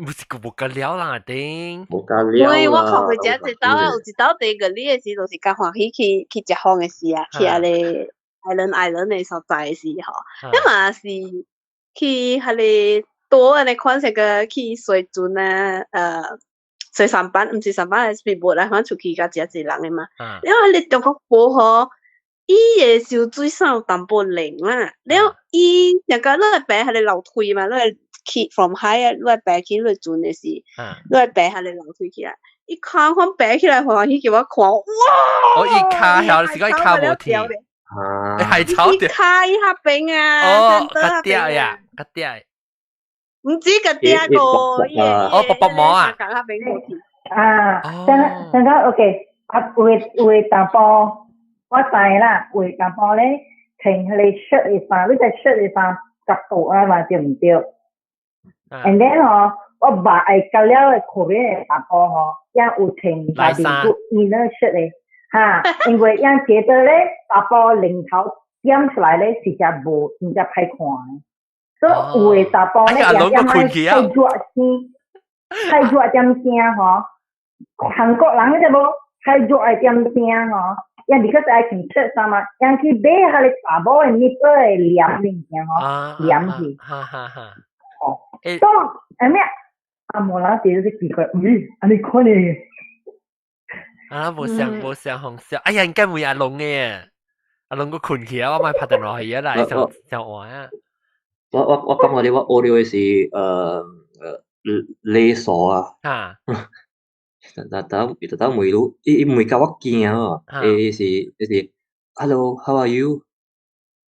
唔是個無夠了啦，頂。無夠了。因為我看過真濟道啊，有一道第個你的時，就是較歡喜去去食風的時啊，去遐個 island island 的所在的時吼，你嘛是去彼個多按呢款式個去水船啊，水上班，毋是上班，係 speedboat 啦，反正出去佮真濟人的嘛。了彼個中國婆吼，伊的泅水衫有淡薄冷啦，了伊若講你會爬彼個樓梯嘛，你會去 from high 啊，你會爬去你船的時，你會爬彼個樓梯起來，伊跤款爬起來歡喜叫我看，哇！哦，伊跤曉是講伊跤無剃，係草掉，跤伊較平啊，哦，較嗲呀，較嗲。毋止較嗲個，哦，薄薄毛啊，啊，等等下 OK，啊，有的有的淡薄，我知啦，有的淡薄咧，穿彼個 shirt 的衫，你知 shirt 的衫角度啊嘛，對毋對？And then 吼，我捌會到了的後面的查埔吼，也有穿內面骨 inner shirt 的，哈，因為也覺得咧，查埔領頭點出來咧是只無真正歹看的，所以有的查埔咧也也愛太熱天，太熱點聲吼，韓國人你知無？太熱的點聲吼，也而且愛穿 shirt 衫嘛，也去買彼個查某的 nipple 的黏物件吼，黏去。哈哈哈。哦，都係咩？阿無人是奇怪，咦，按呢款的？啊，無想無想紅笑，哎呀，應該會阿龍嘅，阿龍個困起啊，我咪拍電話去啊，來想想玩啊。我感覺你我學了的是勒索啊。啊。特特特特問你，伊伊問甲我驚哦，伊是伊是，Hello，how are you？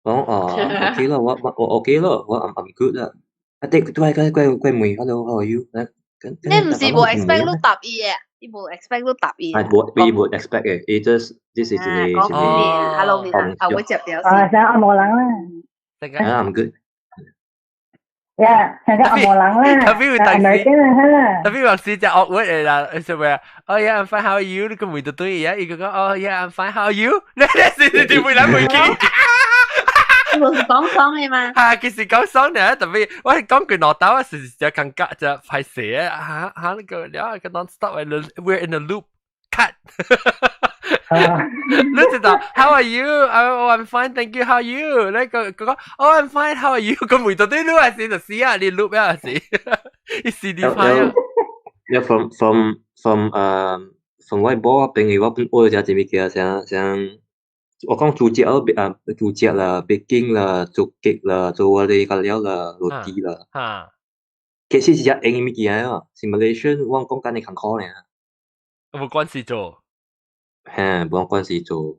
我講哦，OK 咯，我 OK 咯，我 I'm good 啦。啊，對，對，對，對，對，問 Hello，how are you？你毋是無 expect 你答伊嘅，伊無 expect 你答伊。係無，伊無 expect 嘅，伊 just 這是一個一個。 Hello，啊，我接掉。啊，像紅毛人啦。啊，I'm good。呀，像個紅毛人啦。特別有當時，特別有時就惡屈的啦，是咪啊？Oh yeah，I'm fine，how are you？你個問就對呀，伊個講 Oh yeah，I'm fine，how are you？你你是你問來問去。無是講爽的嗎？嚇，其實講爽呢，特別我講句老豆，是就感覺就歹勢啊！嚇嚇那個了個 non-stop，we're in a loop，cut。你知道？How are you? Oh, I'm fine, thank you. How are you? 你個個講 Oh, I'm fine. How are you? 個回答對你係是就死啊！你錄啊是，你是啲派啊？ Yeah, from 我某朋友，我本學食一物件，像像我講煮食啊，煮食啦，baking 啦，做 cake 啦，做我哋個料啦，roti 啦。其實是只用的物件啊，是 Malaysian 我講緊你艱苦爾。無關係做。嘿，無關係做。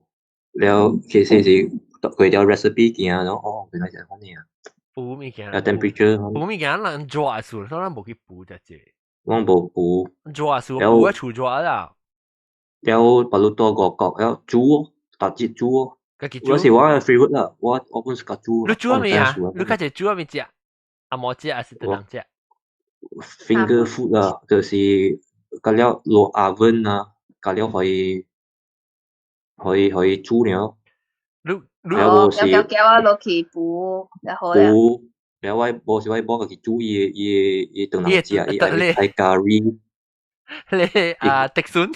了其實是過條 recipe 行，然後哦，原來是按呢啊。補物件。啊，temperature。補物件人做數，所以咱無去補只隻。我無補。做數補一厝做啦。了巴魯多五國了煮，大隻煮。我是我的 favorite 啦，我本是較煮。你煮咩啊？你較濟煮咩食？阿毛食還是得人食？Finger food 啦，就是加了落 oven 啊，加了可以煮了。你你哦，攪攪攪啊，落去煮，然後咧。煮，了我無是我某家己煮伊的伊的伊當人食，伊愛愛咖喱。你啊，竹筍。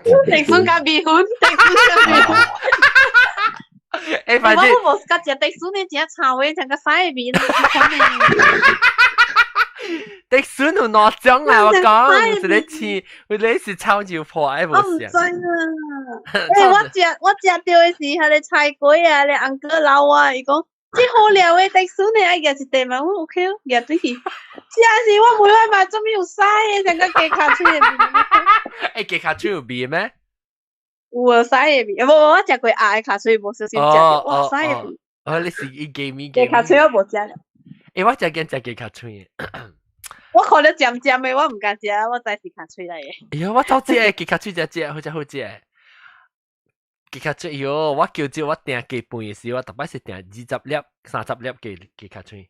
竹筍加米粉，竹筍加米粉。欸，反正我無佮食竹筍，你食臭味，成個屎味。竹筍有兩種啦，我講，一個青，一個是臭豆破，愛無我毋知啊。欸，我食著的是彼个菜粿啊，咧 uncle 老啊，伊講這好料的竹筍呢，愛夾一塊嘛，我 OK 哦，夾對去。真是我問我嘛，做咩有屎的，成個雞跤喙的味。欸，雞跤喙有味咩？有啊，屎的味，無無，我食過鴨的跤喙，無小心食著，哇，屎的味。哦，你是伊雞味雞跤喙我無食了。欸，我食見食雞跤喙。我看著尖尖的，我毋敢食，我知是跤喙來的。哎喲，我走食雞跤喙食食，好食好食。雞跤喙，喲，我叫招我訂雞飯的時，我逐擺是訂20粒、30粒雞跤喙。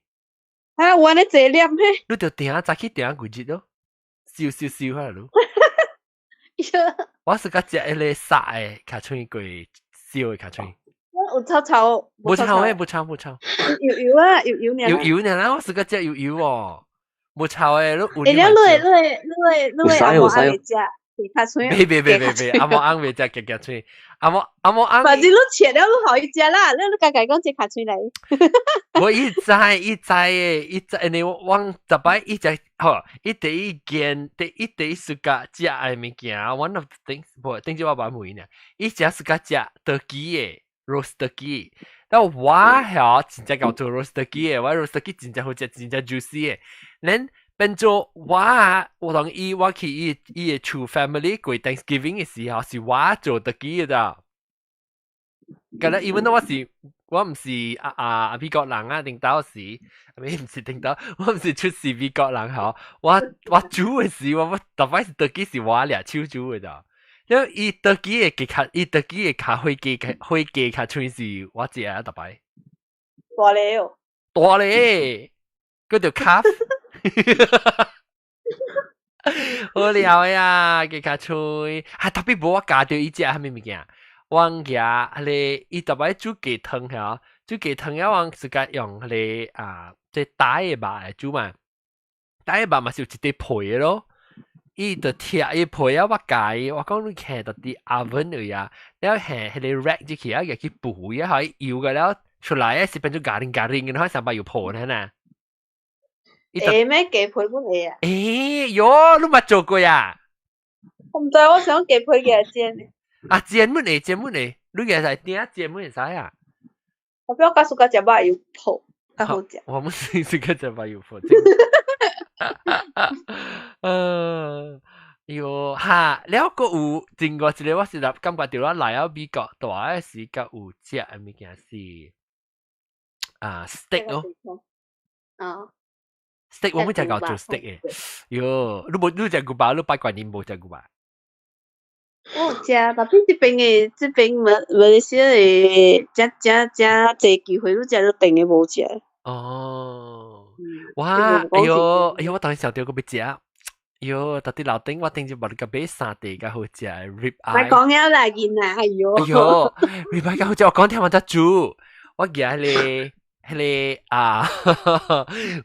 啊，有按呢濟粒咩？你著訂早起訂幾日咯，燒燒燒下咯。我是較食彼个殺的跤喙過燒的跤喙。有臭臭，無臭的，無臭無臭。油油啊，油油爾。油油爾啦，我是較食油油哦，無臭的，你有。欸，了，你的阿母翁會食雞跤喙？別別別別別，阿母翁袂食雞跤喙，阿母翁。反正你切了，你予伊食啦，你家己講這跤喙來。我伊知伊知的，伊知，因為我逐擺伊食，吼，伊第一件，第一暑假食的物件，one of the things，無，頂次我捌問呢，伊食暑假食 turkey 的，roast turkey，但我曉真正𠢕做 roast turkey 的，我 roast turkey 真正好食，真正 juicy 的，恁變做我我同伊我去伊伊的厝 family 過 Thanksgiving 的時候，是我做 turkey 的咋。敢若 even though 我毋是啊啊美國人啊，頂到時，咪毋是頂到，我毋是出世美國人吼，我煮的時，我逐擺是 turkey 是我掠手煮的咋。因為伊 turkey 的雞較，伊 turkey 的較火雞火雞較喙是我食啊，逐擺。大个哦。大个，叫做卡。好料呀，雞跤喙，啊特別無我教著伊食啥物物件。我舉彼个伊逐擺煮雞湯曉，煮雞湯了我是甲用彼个啊，這大的肉來煮嘛，大的肉嘛是有一塊皮的咯。伊就拆伊皮啊，我教伊，我講你徛到佇 oven 位啊，了下彼個 rack 入去啊，入去肥啊，予伊油個了出來啊，是變做咖喱咖喱，然後上擺有破呢呐。會咩雞皮本會啊？欸喲，你捌做過啊？我毋知，我想雞皮嘅煎的。啊，煎本會，煎本會，你會使點煎本會使啊？我不要告訴佢食肉有泡，較好食。我們是個食肉有泡。喲哈，了閣有另外一個，我是感覺著我來到美國大的時，閣有食的物件是啊 steak 咯。啊。 steak 我們食𠢕做 steak 的。喲，你無你食牛肉，你拜過年無食牛肉？我有食，但是這邊馬來西亞的，遮遮遮濟機會，你食都定的無食。哦，哇，哎喲，哎喲，我當時想著閣欲食。喲，到底樓頂我頂就無你個買三塊較好食 rib eye。莫講了啦，囡仔，哎喲。哎喲，rib eye 較好食，我講聽我才煮，我舉咧，彼個啊，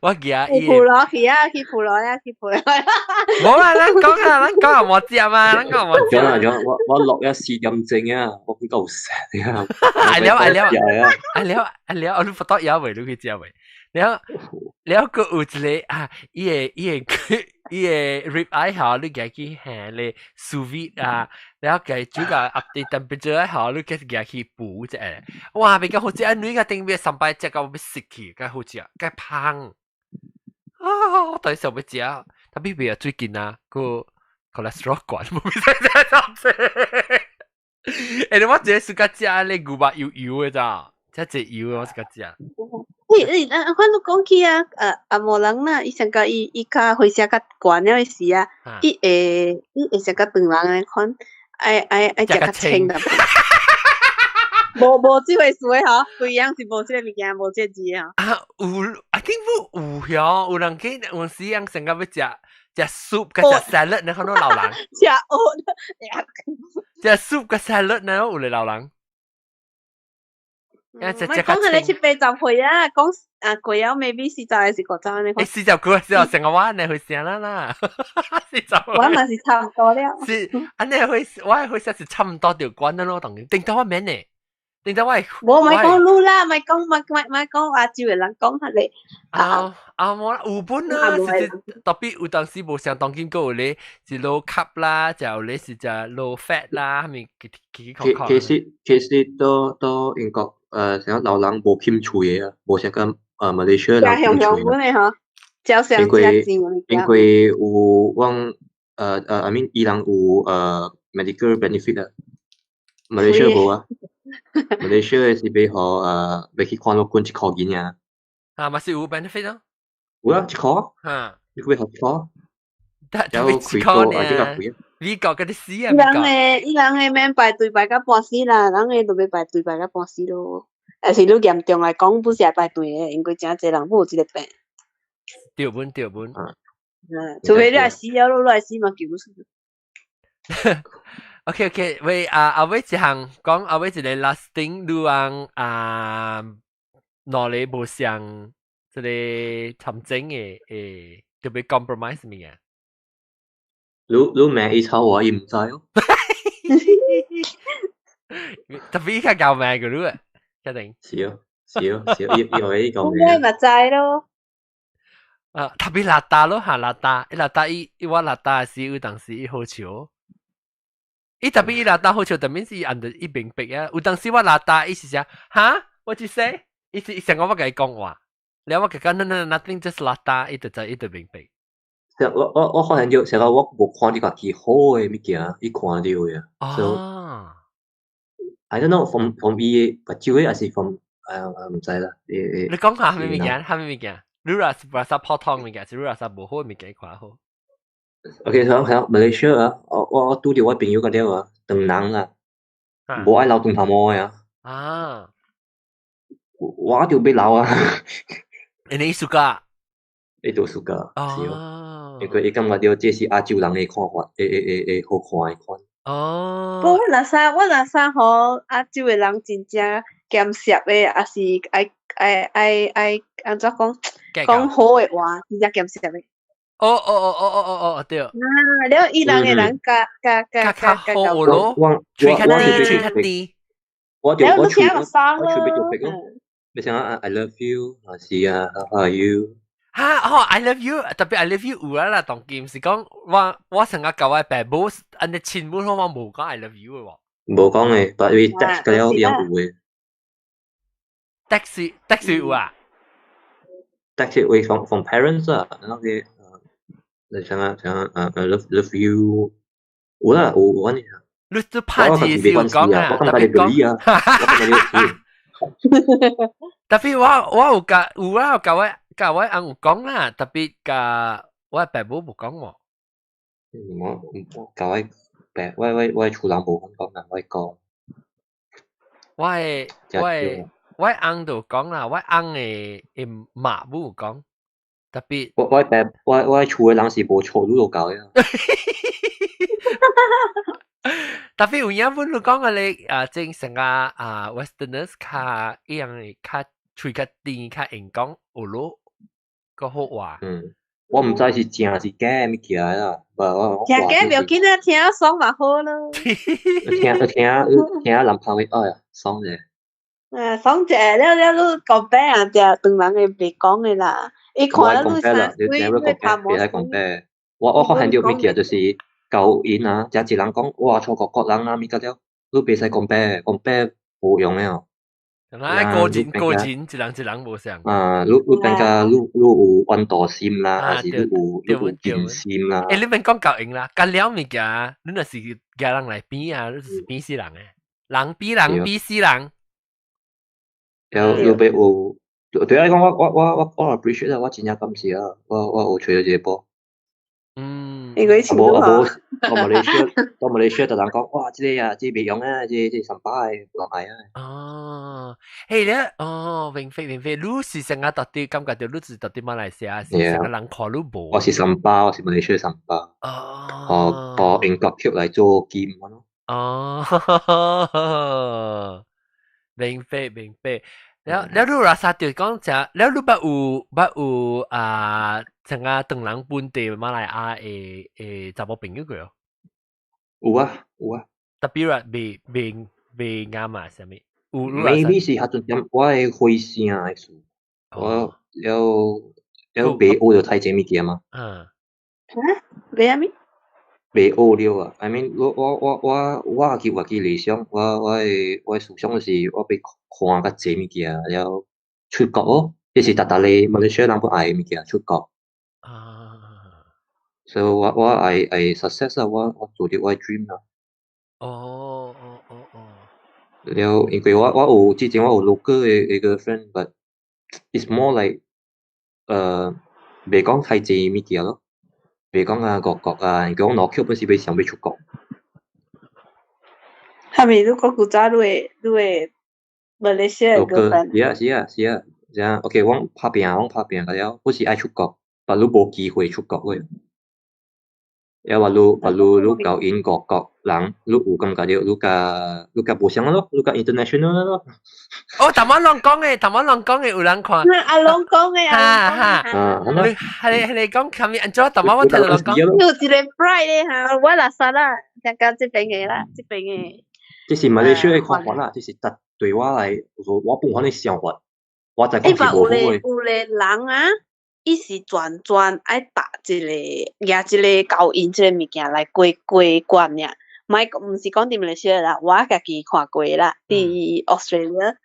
我記得伊去普羅去啊，去普羅啊，去普羅。無啦，咱講啊，咱講啊，無食嘛，咱講無食。咗啦咗，我落一4點鐘啊，我夠食啊。愛了愛了，愛了愛了，我都不得有未，你去食未？了了，閣有一個啊，伊個 rib eye 吼，你共去下咧 sous vide 啊，了共煮個 up temperature 吼，你共去補一下。哇，比較好食，啊，女個頂邊三擺食到欲死去，較好食，較芳。啊，我到底想欲食，tapi 別最近啊，個 cholesterol 懸，無欲食食食。欸，我一個 suka 食咧牛肉油油的咋，遮濟油的我 suka 食。你你啊，反正講起啊，阿某人啦，伊上個伊較血壓較懸了的時啊，伊會上較長人的款，愛食較清的。無這回事的吼，規樣是無這個物件，無這個字吼。啊，有，I think 有有有人去有時人上個欲食食 soup 佮食 salad，你看到老人。食蚵，食 soup 佮 salad 呢，有咧老人。唔係講係你70、80歲啊，講啊過了 maybe 40還是50呢？欸，49時候成個我呢會成啦啦，40。我嘛是差唔多了。是，按呢會我會說是差唔多就關了咯，當然，頂到我免呢，頂到我。無咪講你啦，咪講咪咪咪講亞洲的人講下咧。啊啊無啦，有本啊，是特別有當時無像當今閣有咧是 low carb 啦，就有咧是食 low fat 啦，啥物其其其其實到英國。成老人無興趣的啊，無像講馬來西亞人興趣。的吼，因為有阮I mean 伊人有medical benefit 啊，馬來西亞無啊，馬來西亞是欲予欲去看老君1箍銀爾。啊，嘛是有 benefit 咯。有啊，1箍。哈。你欲予1箍？特別1箍爾。美國嗰啲死啊！伊人的免排隊排到半死啦，人的就欲排隊排到半死咯。但是你嚴重來講，不是愛排隊的，因為誠濟人有這個病。對本對本。嗯，除非你來死了，你來死嘛救不出。 OK，喂啊，阿尾一項講阿尾一個 last thing，你講啊，哪裡無像這個參政的會特別 compromise 物件？你罵伊臭話，伊毋知哦。特別較𠢕罵過你啊，確定？是哦，是哦，是哦，伊予伊𠢕 罵。我嘛知咯。啊，特別邋遢咯，哈邋遢，伊邋遢伊伊我邋遢時有當時伊好笑。伊特別伊邋遢好笑，特別是伊按著伊明白啊。有當時我邋遢，伊是啥？哈？What you say？伊是伊想講我共伊講話，了我共講 no no nothing just 邋遢，伊就知伊就明白。我發現著，成個我無看著家己好的物件，伊看著的。啊。 I don't know from 伊的目睭的，還是 from 毋知啦。你講下啥物物件？啥物物件？你若是垃圾泡湯物件，是你若是無好的物件看好。 OK，像像馬來西亞啊，我拄著我朋友個了啊，唐人啦，無愛留長頭毛的啊。啊。我就欲留啊。你 suka？伊就 suka，是哦。因為伊感覺著這是亞洲人的看法，會好看的款。哦。不，我若使吼，亞洲的人真正儉惜的，抑是愛按怎講？講好的話，真正儉惜的。哦哦哦哦哦哦哦，對。啊，了伊人的人較較較較好咯，喙較甜，喙較甜。我就我喙欲就白咯。你想啊，I love you，還是啊，How are you？哈哦，I love you，特別 I love you 有啦啦，當今是講我成日共我爸母按呢親母，我無講 I love you 的喎。無講的，但係 text 個了樣有的。 text text 有啊？text 會 from parents 啊，那個你想啊想啊love you，有啦有有按呢。你都拍字是有講啊，我感覺你表啊，我感覺你。特別我有共有啊，有共我翁有講啦，特別共我爸母無講喎。我共我爸，我厝人無講啦，我講。我的翁就講啦，我翁的媽母有講，特別。我爸我厝的人是無錯，你就夠呀。特別有影本你講個咧啊，正成個啊，Westerners 較一樣的較喙較甜較會講學囉個好話。嗯，我毋知是正是假物件啦，無我聽假袂要緊啊，聽爽嘛好咯。聽聽聽男朋友哎呀，爽者。啊，爽者了了，你講白啊，就當人會袂講的啦。伊看你三歲，你拍無。別講白，我發現到物件就是舊音啊，這一人講哇，錯國國人啊，物個了，你袂使講白，講白無用了。啊，個人個人一人一人無相。啊，你變甲你有怨妒心啦，還是你有盡心啦？欸，你免講夠用啦，干了物件，你若是舉人來比啊，你就是比死人的，人比人比死人。了你欲有，對我來講，我 appreciate 啊，我真正感謝啊，我有揣著這個寶。因為啊無啊無，到馬來西亞，到馬來西亞就人講，哇，這個啊，這個袂用啊，這個這三百的，無人愛啊。哦，嘿咧，哦，明白明白，你是成個到底感覺著你是到底馬來西亞是成個人看你無？我是三巴，我是馬來西亞三巴。哦。哦，英國票來做金咯。哦，明白明白。了了，你 rasa 著講正，了你捌有啊，成個唐人本地馬來亞的的查某朋友過？有啊有啊。特別話未啱啊，啥物？有 Maybe 是彼陣點我的回聲的事，我了了袂學著太濟物件嘛。嚇？袂啥物？袂學了啊！I mean，我家己理想，我的思想就是我欲看較濟物件，了出國哦，這是逐逐個馬來西亞人本愛的物件，出國。所以我愛 success 啊！我做著我的 dream 啦。了，因為我有之前我有 local 的 girlfriend，but it's more like 袂講太濟物件咯，袂講啊外國啊，因為我腦殼本是欲想欲出國。係咪你講古早你的馬來西亞 girlfriend？是啊是啊是啊，是啊，OK，阮拍拚，阮拍拚了，本是愛出國，但你無機會出國去。了話你話你你交𪜶外國人，你有感覺著你較無相咯，你較 international 咯。哦，頭仔攏講的，頭仔攏講的有人看。阿龍講的，哈哈。你係你講啥物？按怎頭仔我聽到人講。有一個 pride 的哈，我垃圾啦，聽講這邊的啦，這邊的。這是馬來西亞的看法啦，這是特對我來說，我本身的想法，我在講是無好的。有個人啊，伊是專專愛搭一個舉一個交音這個物件來過過關爾，莫毋是講佇馬來西亞啦，我家己看過啦，佇 Australia，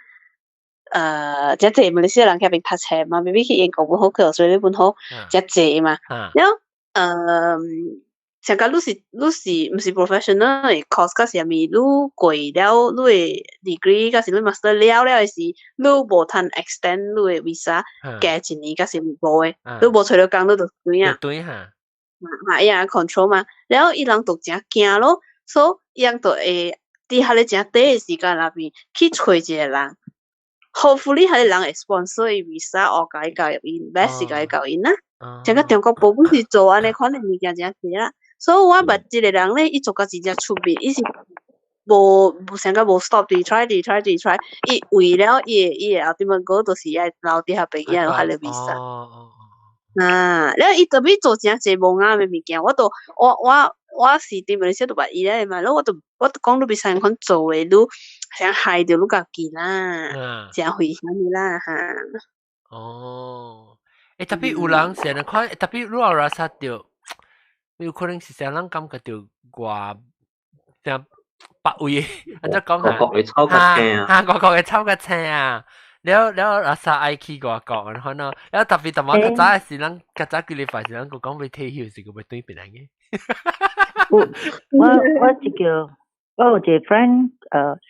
遮濟馬來西亞人遐邊讀冊嘛，maybe 去英國本好，去 Australia 本好，遮濟嘛。了，像講你是毋是 professional 的 course，抑是啥物？你過了你的 degree，抑是你 master 了了的時，你無通 extend 你的 visa 加一年，抑是無的，你無揣著工，你就斷啊。對哈。嘛，伊也 control 嘛，了伊人就誠驚咯，所以伊人就會佇彼個誠短的時間內面去揣一個人，hopefully 彼個人會 sponsor 伊 visa，或共伊交入去，best 是共伊交𪜶啦。這個中國無本是做按呢款的物件誠濟啦。所以我捌一個人咧，伊做甲真正出名，伊是無成個無 stop 佇 try 佇 try 佇 try，伊為了伊的 ultimate goal 就是愛留佇遐邊仔有彼個 visa。啊，了伊特別做誠濟無啱的物件，我都我是佇馬來西亞都捌伊咧嘛，了我都講你袂使按款做的，你想害著你家己啦，誠危險的啦哈。哦，欸，特別有人是按呢看，特別你有 rasa 著，有可能是啥人感覺著外，像別位，按怎講外國的草較青啊，哈，外國的草較青啊。了了，rasa 愛去外國，然後呢，了特別淡薄較早的時，咱較早幾禮拜時，咱閣講欲退休時，閣欲轉變來嘅。我一個，我有一個 friend，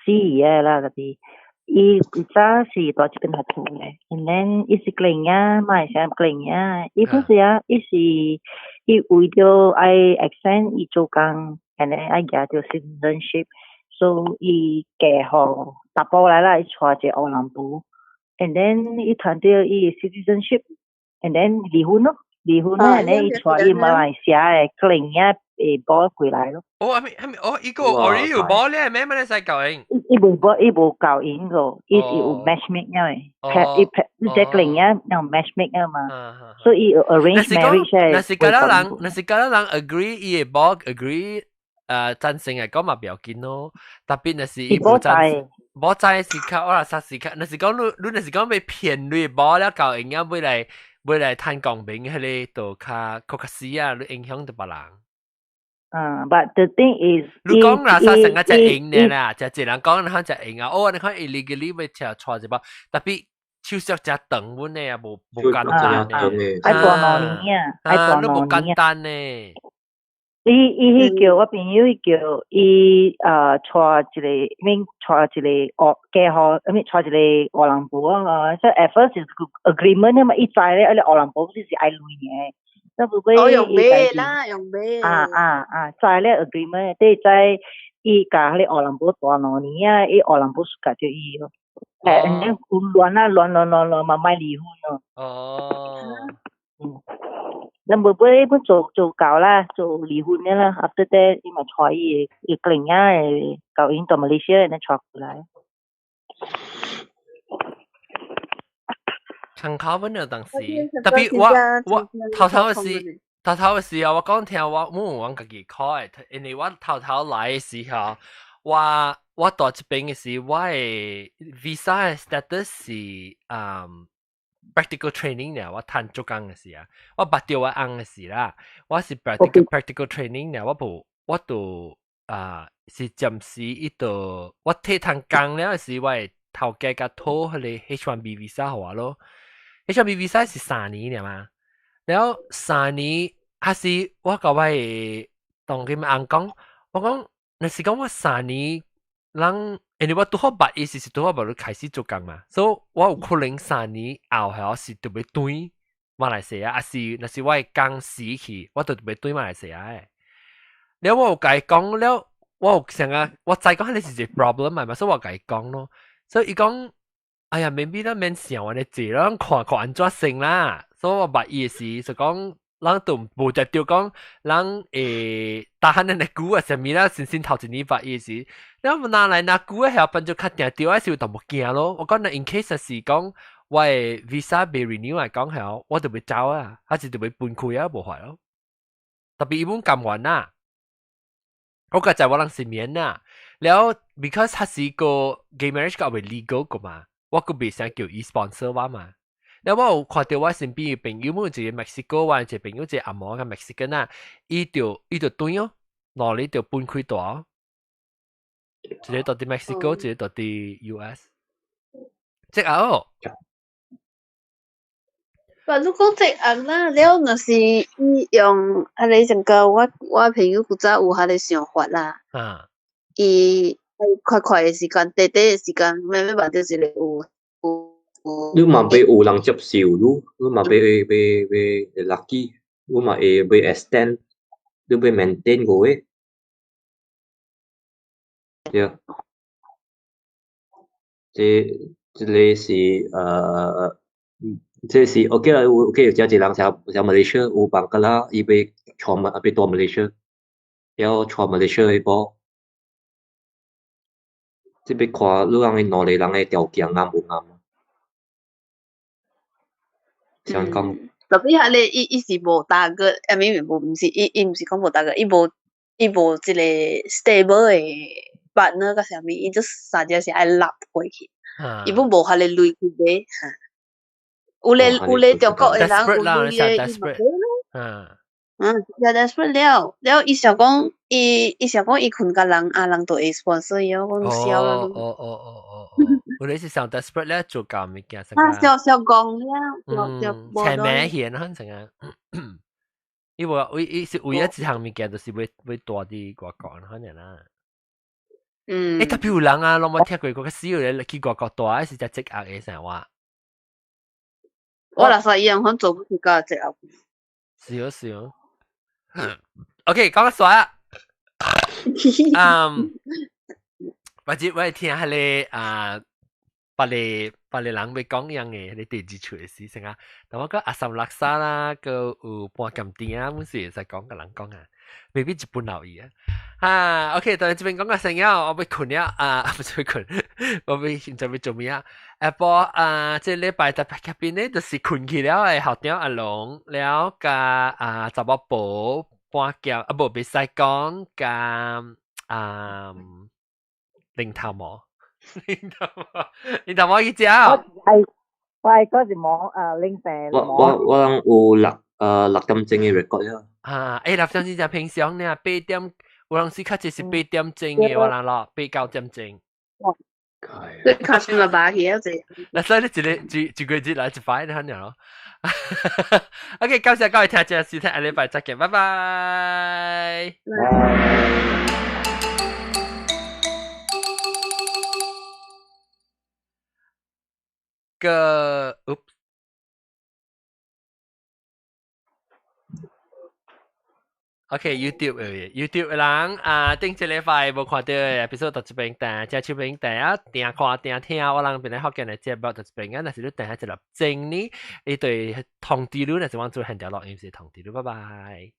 死的啦，就是伊古早是蹛這邊讀書的，and then 伊是格林仔，馬來西亞格林仔，伊本時啊，伊是伊為著愛 extend 伊做工，and then 愛舉著 citizenship，所以伊嫁予查埔來啦，伊娶一個烏人婆，and then 伊趁著伊的 citizenship，and then 離婚咯。離婚咧，你帶伊馬來西亞的可能也會保過來咯。哦，係咪哦，伊個 already 有保咧，咩乜你使教𪜶？伊無保，伊無教𪜶個，伊是有 matchmake 嘅，拍伊拍，你這可能也有 matchmake 啊嘛，所以 arrange marriage。若是甲咱人，若是甲咱人 agree，伊會保 agree，贊成嚟講嘛不要緊咯。特別若是伊無贊成，無知是較我話是較，若是講你若是講欲騙你某了教𪜶啊，欲來欲來趁公平，彼个就較較較死啊，你影響著別人。啊，but the thing is，你講啦，啥成個只𪜶呢啦，就一人講你看只𪜶啊，哦，你看 illegally 欲請帶一包，特別手續誠長阮的啊，無簡單呢。愛大2年啊，愛大兩年啊，無簡單呢。伊伊叫我朋友伊叫伊帶一個，免帶一個學嫁予，免帶一個外人婆啊，所以 at first 是 agreement 啊嘛，伊知咧，啊個外人婆就是愛錢的，那不過哦用買啦，用買。啊啊啊，知咧 agreement，你知伊共彼個外人婆蹛兩年啊，伊外人婆 suka 著伊咯，誒，你亂啊亂亂亂亂嘛，莫離婚咯。哦。嗯。咱無尾本做做夠啦，做離婚的啦，after that 伊嘛帶伊的伊個囡仔的到𪜶到馬來西亞，咱帶過來。參考本了當時，特別我頭頭的時，頭頭的時候，我講聽我冇往家己考的，因為我頭頭來的時候，我到這邊的時，我的 visa 的 status 是practical training 呢，我趁做工的時啊，我捌著我翁的時啦，我是 practical training 呢，我無我就啊是暫時伊就我提趁工了時，我會頭家共討彼个 H1B visa 予我咯，H1B visa 是三年爾嘛，了後三年還是我共我的當今翁講，我講若是講我三年人。因為我拄好捌伊時是拄好捌你開始做工嘛，所以我有可能三年後係是特別轉馬來西亞，還是若是我的工死去，我就特別轉馬來西亞的。了我有共伊講了，我有成個我知講彼个是一個 problem 嘛，所以我共伊講咯。所以伊講，哎呀，maybe 咱免想按呢濟，咱看看按怎算啦。所以我捌伊的時就講，咱都無直著講，咱會打漢咱的久啊，啥物啦，先先頭一年捌伊的時。你若來若久的遐變做較定著的時候，就無驚咯。我講若 in case 是講我的 visa 未 renew 來講遐，我就欲走啊，還是就欲分開啊，無法咯。特別伊本甘願啊，我個在我人是免啊。了 because 他是個 gay marriage 個未 legal 個嘛，我閣袂使叫伊 sponsor 我嘛。了我有看著我身邊的朋友，們一個墨西哥話，一個朋友一個紅毛共墨西哥啊，伊就轉哦，兩个就分開蹛。一個蹛佇墨西哥，一個蹛佇 US。這後。但你講這樣啦，了若是伊用彼个成個我朋友古早有彼个想法啦。伊快快的時間，短短的時間，慢慢慢就是有有有。你嘛欲有人接受你，你嘛欲欲欲 lucky，你嘛會欲 extend，你欲 maintain 個的。對。這個是這是 OK 啦，有 OK，有誠濟人像像馬來西亞有幫個啦，伊欲帶馬欲蹛馬來西亞，了帶馬來西亞的某。這欲看你人的兩個人的條件啱無啱。想講。特別彼个伊是無 target，啊，明無，毋是伊毋是講無 target，伊無一個 stable 的 partner 佮啥物，伊就啥只是愛納過去，伊本無彼个鐳去買，哈。有咧中國的人有鐳的，伊嘛買咯。嗯，也 desperate 了，了伊想講，伊想講伊困共人，啊人就會 sponsor 伊，我講痟啦。哦哦哦哦哦，有咧是上 desperate 咧做夠物件。啊，小小講了，小斜名顯可能啊。伊無伊是唯一一項物件，就是欲欲蹛佇外國可能啦。欸，特別有人啊，攏無聽過個死有咧去外國蹛，是只積壓的生活。我若說伊樣款做不出個積壓。是哦是哦。OK，講煞啊。嗯，或者我聽彼个啊。別个別个人欲講樣嘅，你第二出嘅事情啊。但我講阿三垃圾啦，個有半鹹甜啊，本是會使講共人講啊，未必一本留意啊。啊，OK，但係這邊講個聲音，我欲睏了啊，毋是欲睏，我欲現在欲做咩啊？下晡啊，這禮拜特別入邊呢，就是睏去了的校長阿龍，了佮啊查某婆半鹹啊，無袂使講佮啊零頭毛，零頭毛，零頭毛去食。我係嗰時摸啊零成。我我人有6點鐘嘅 record 啊。啊，6點鐘就平常呢，8點，有陣時較濟是8點鐘嘅，我人咯，8、9點鐘。你較先嘛把起啊，這。嗱，所以你一個一一個月來一擺，你肯定咯。OK，感謝各位聽眾收聽，下禮拜再見，拜拜。拜。個，oops。OK，YouTube 嘅 YouTube 嘅人啊，頂一禮拜無看著的 episode 到這邊定，這手邊定啊，定看定聽，我人邊咧福建的節目到這邊啊，若是你定下一粒鐘呢，你對通知你，若是我做現條錄音是通知你，拜拜。啊。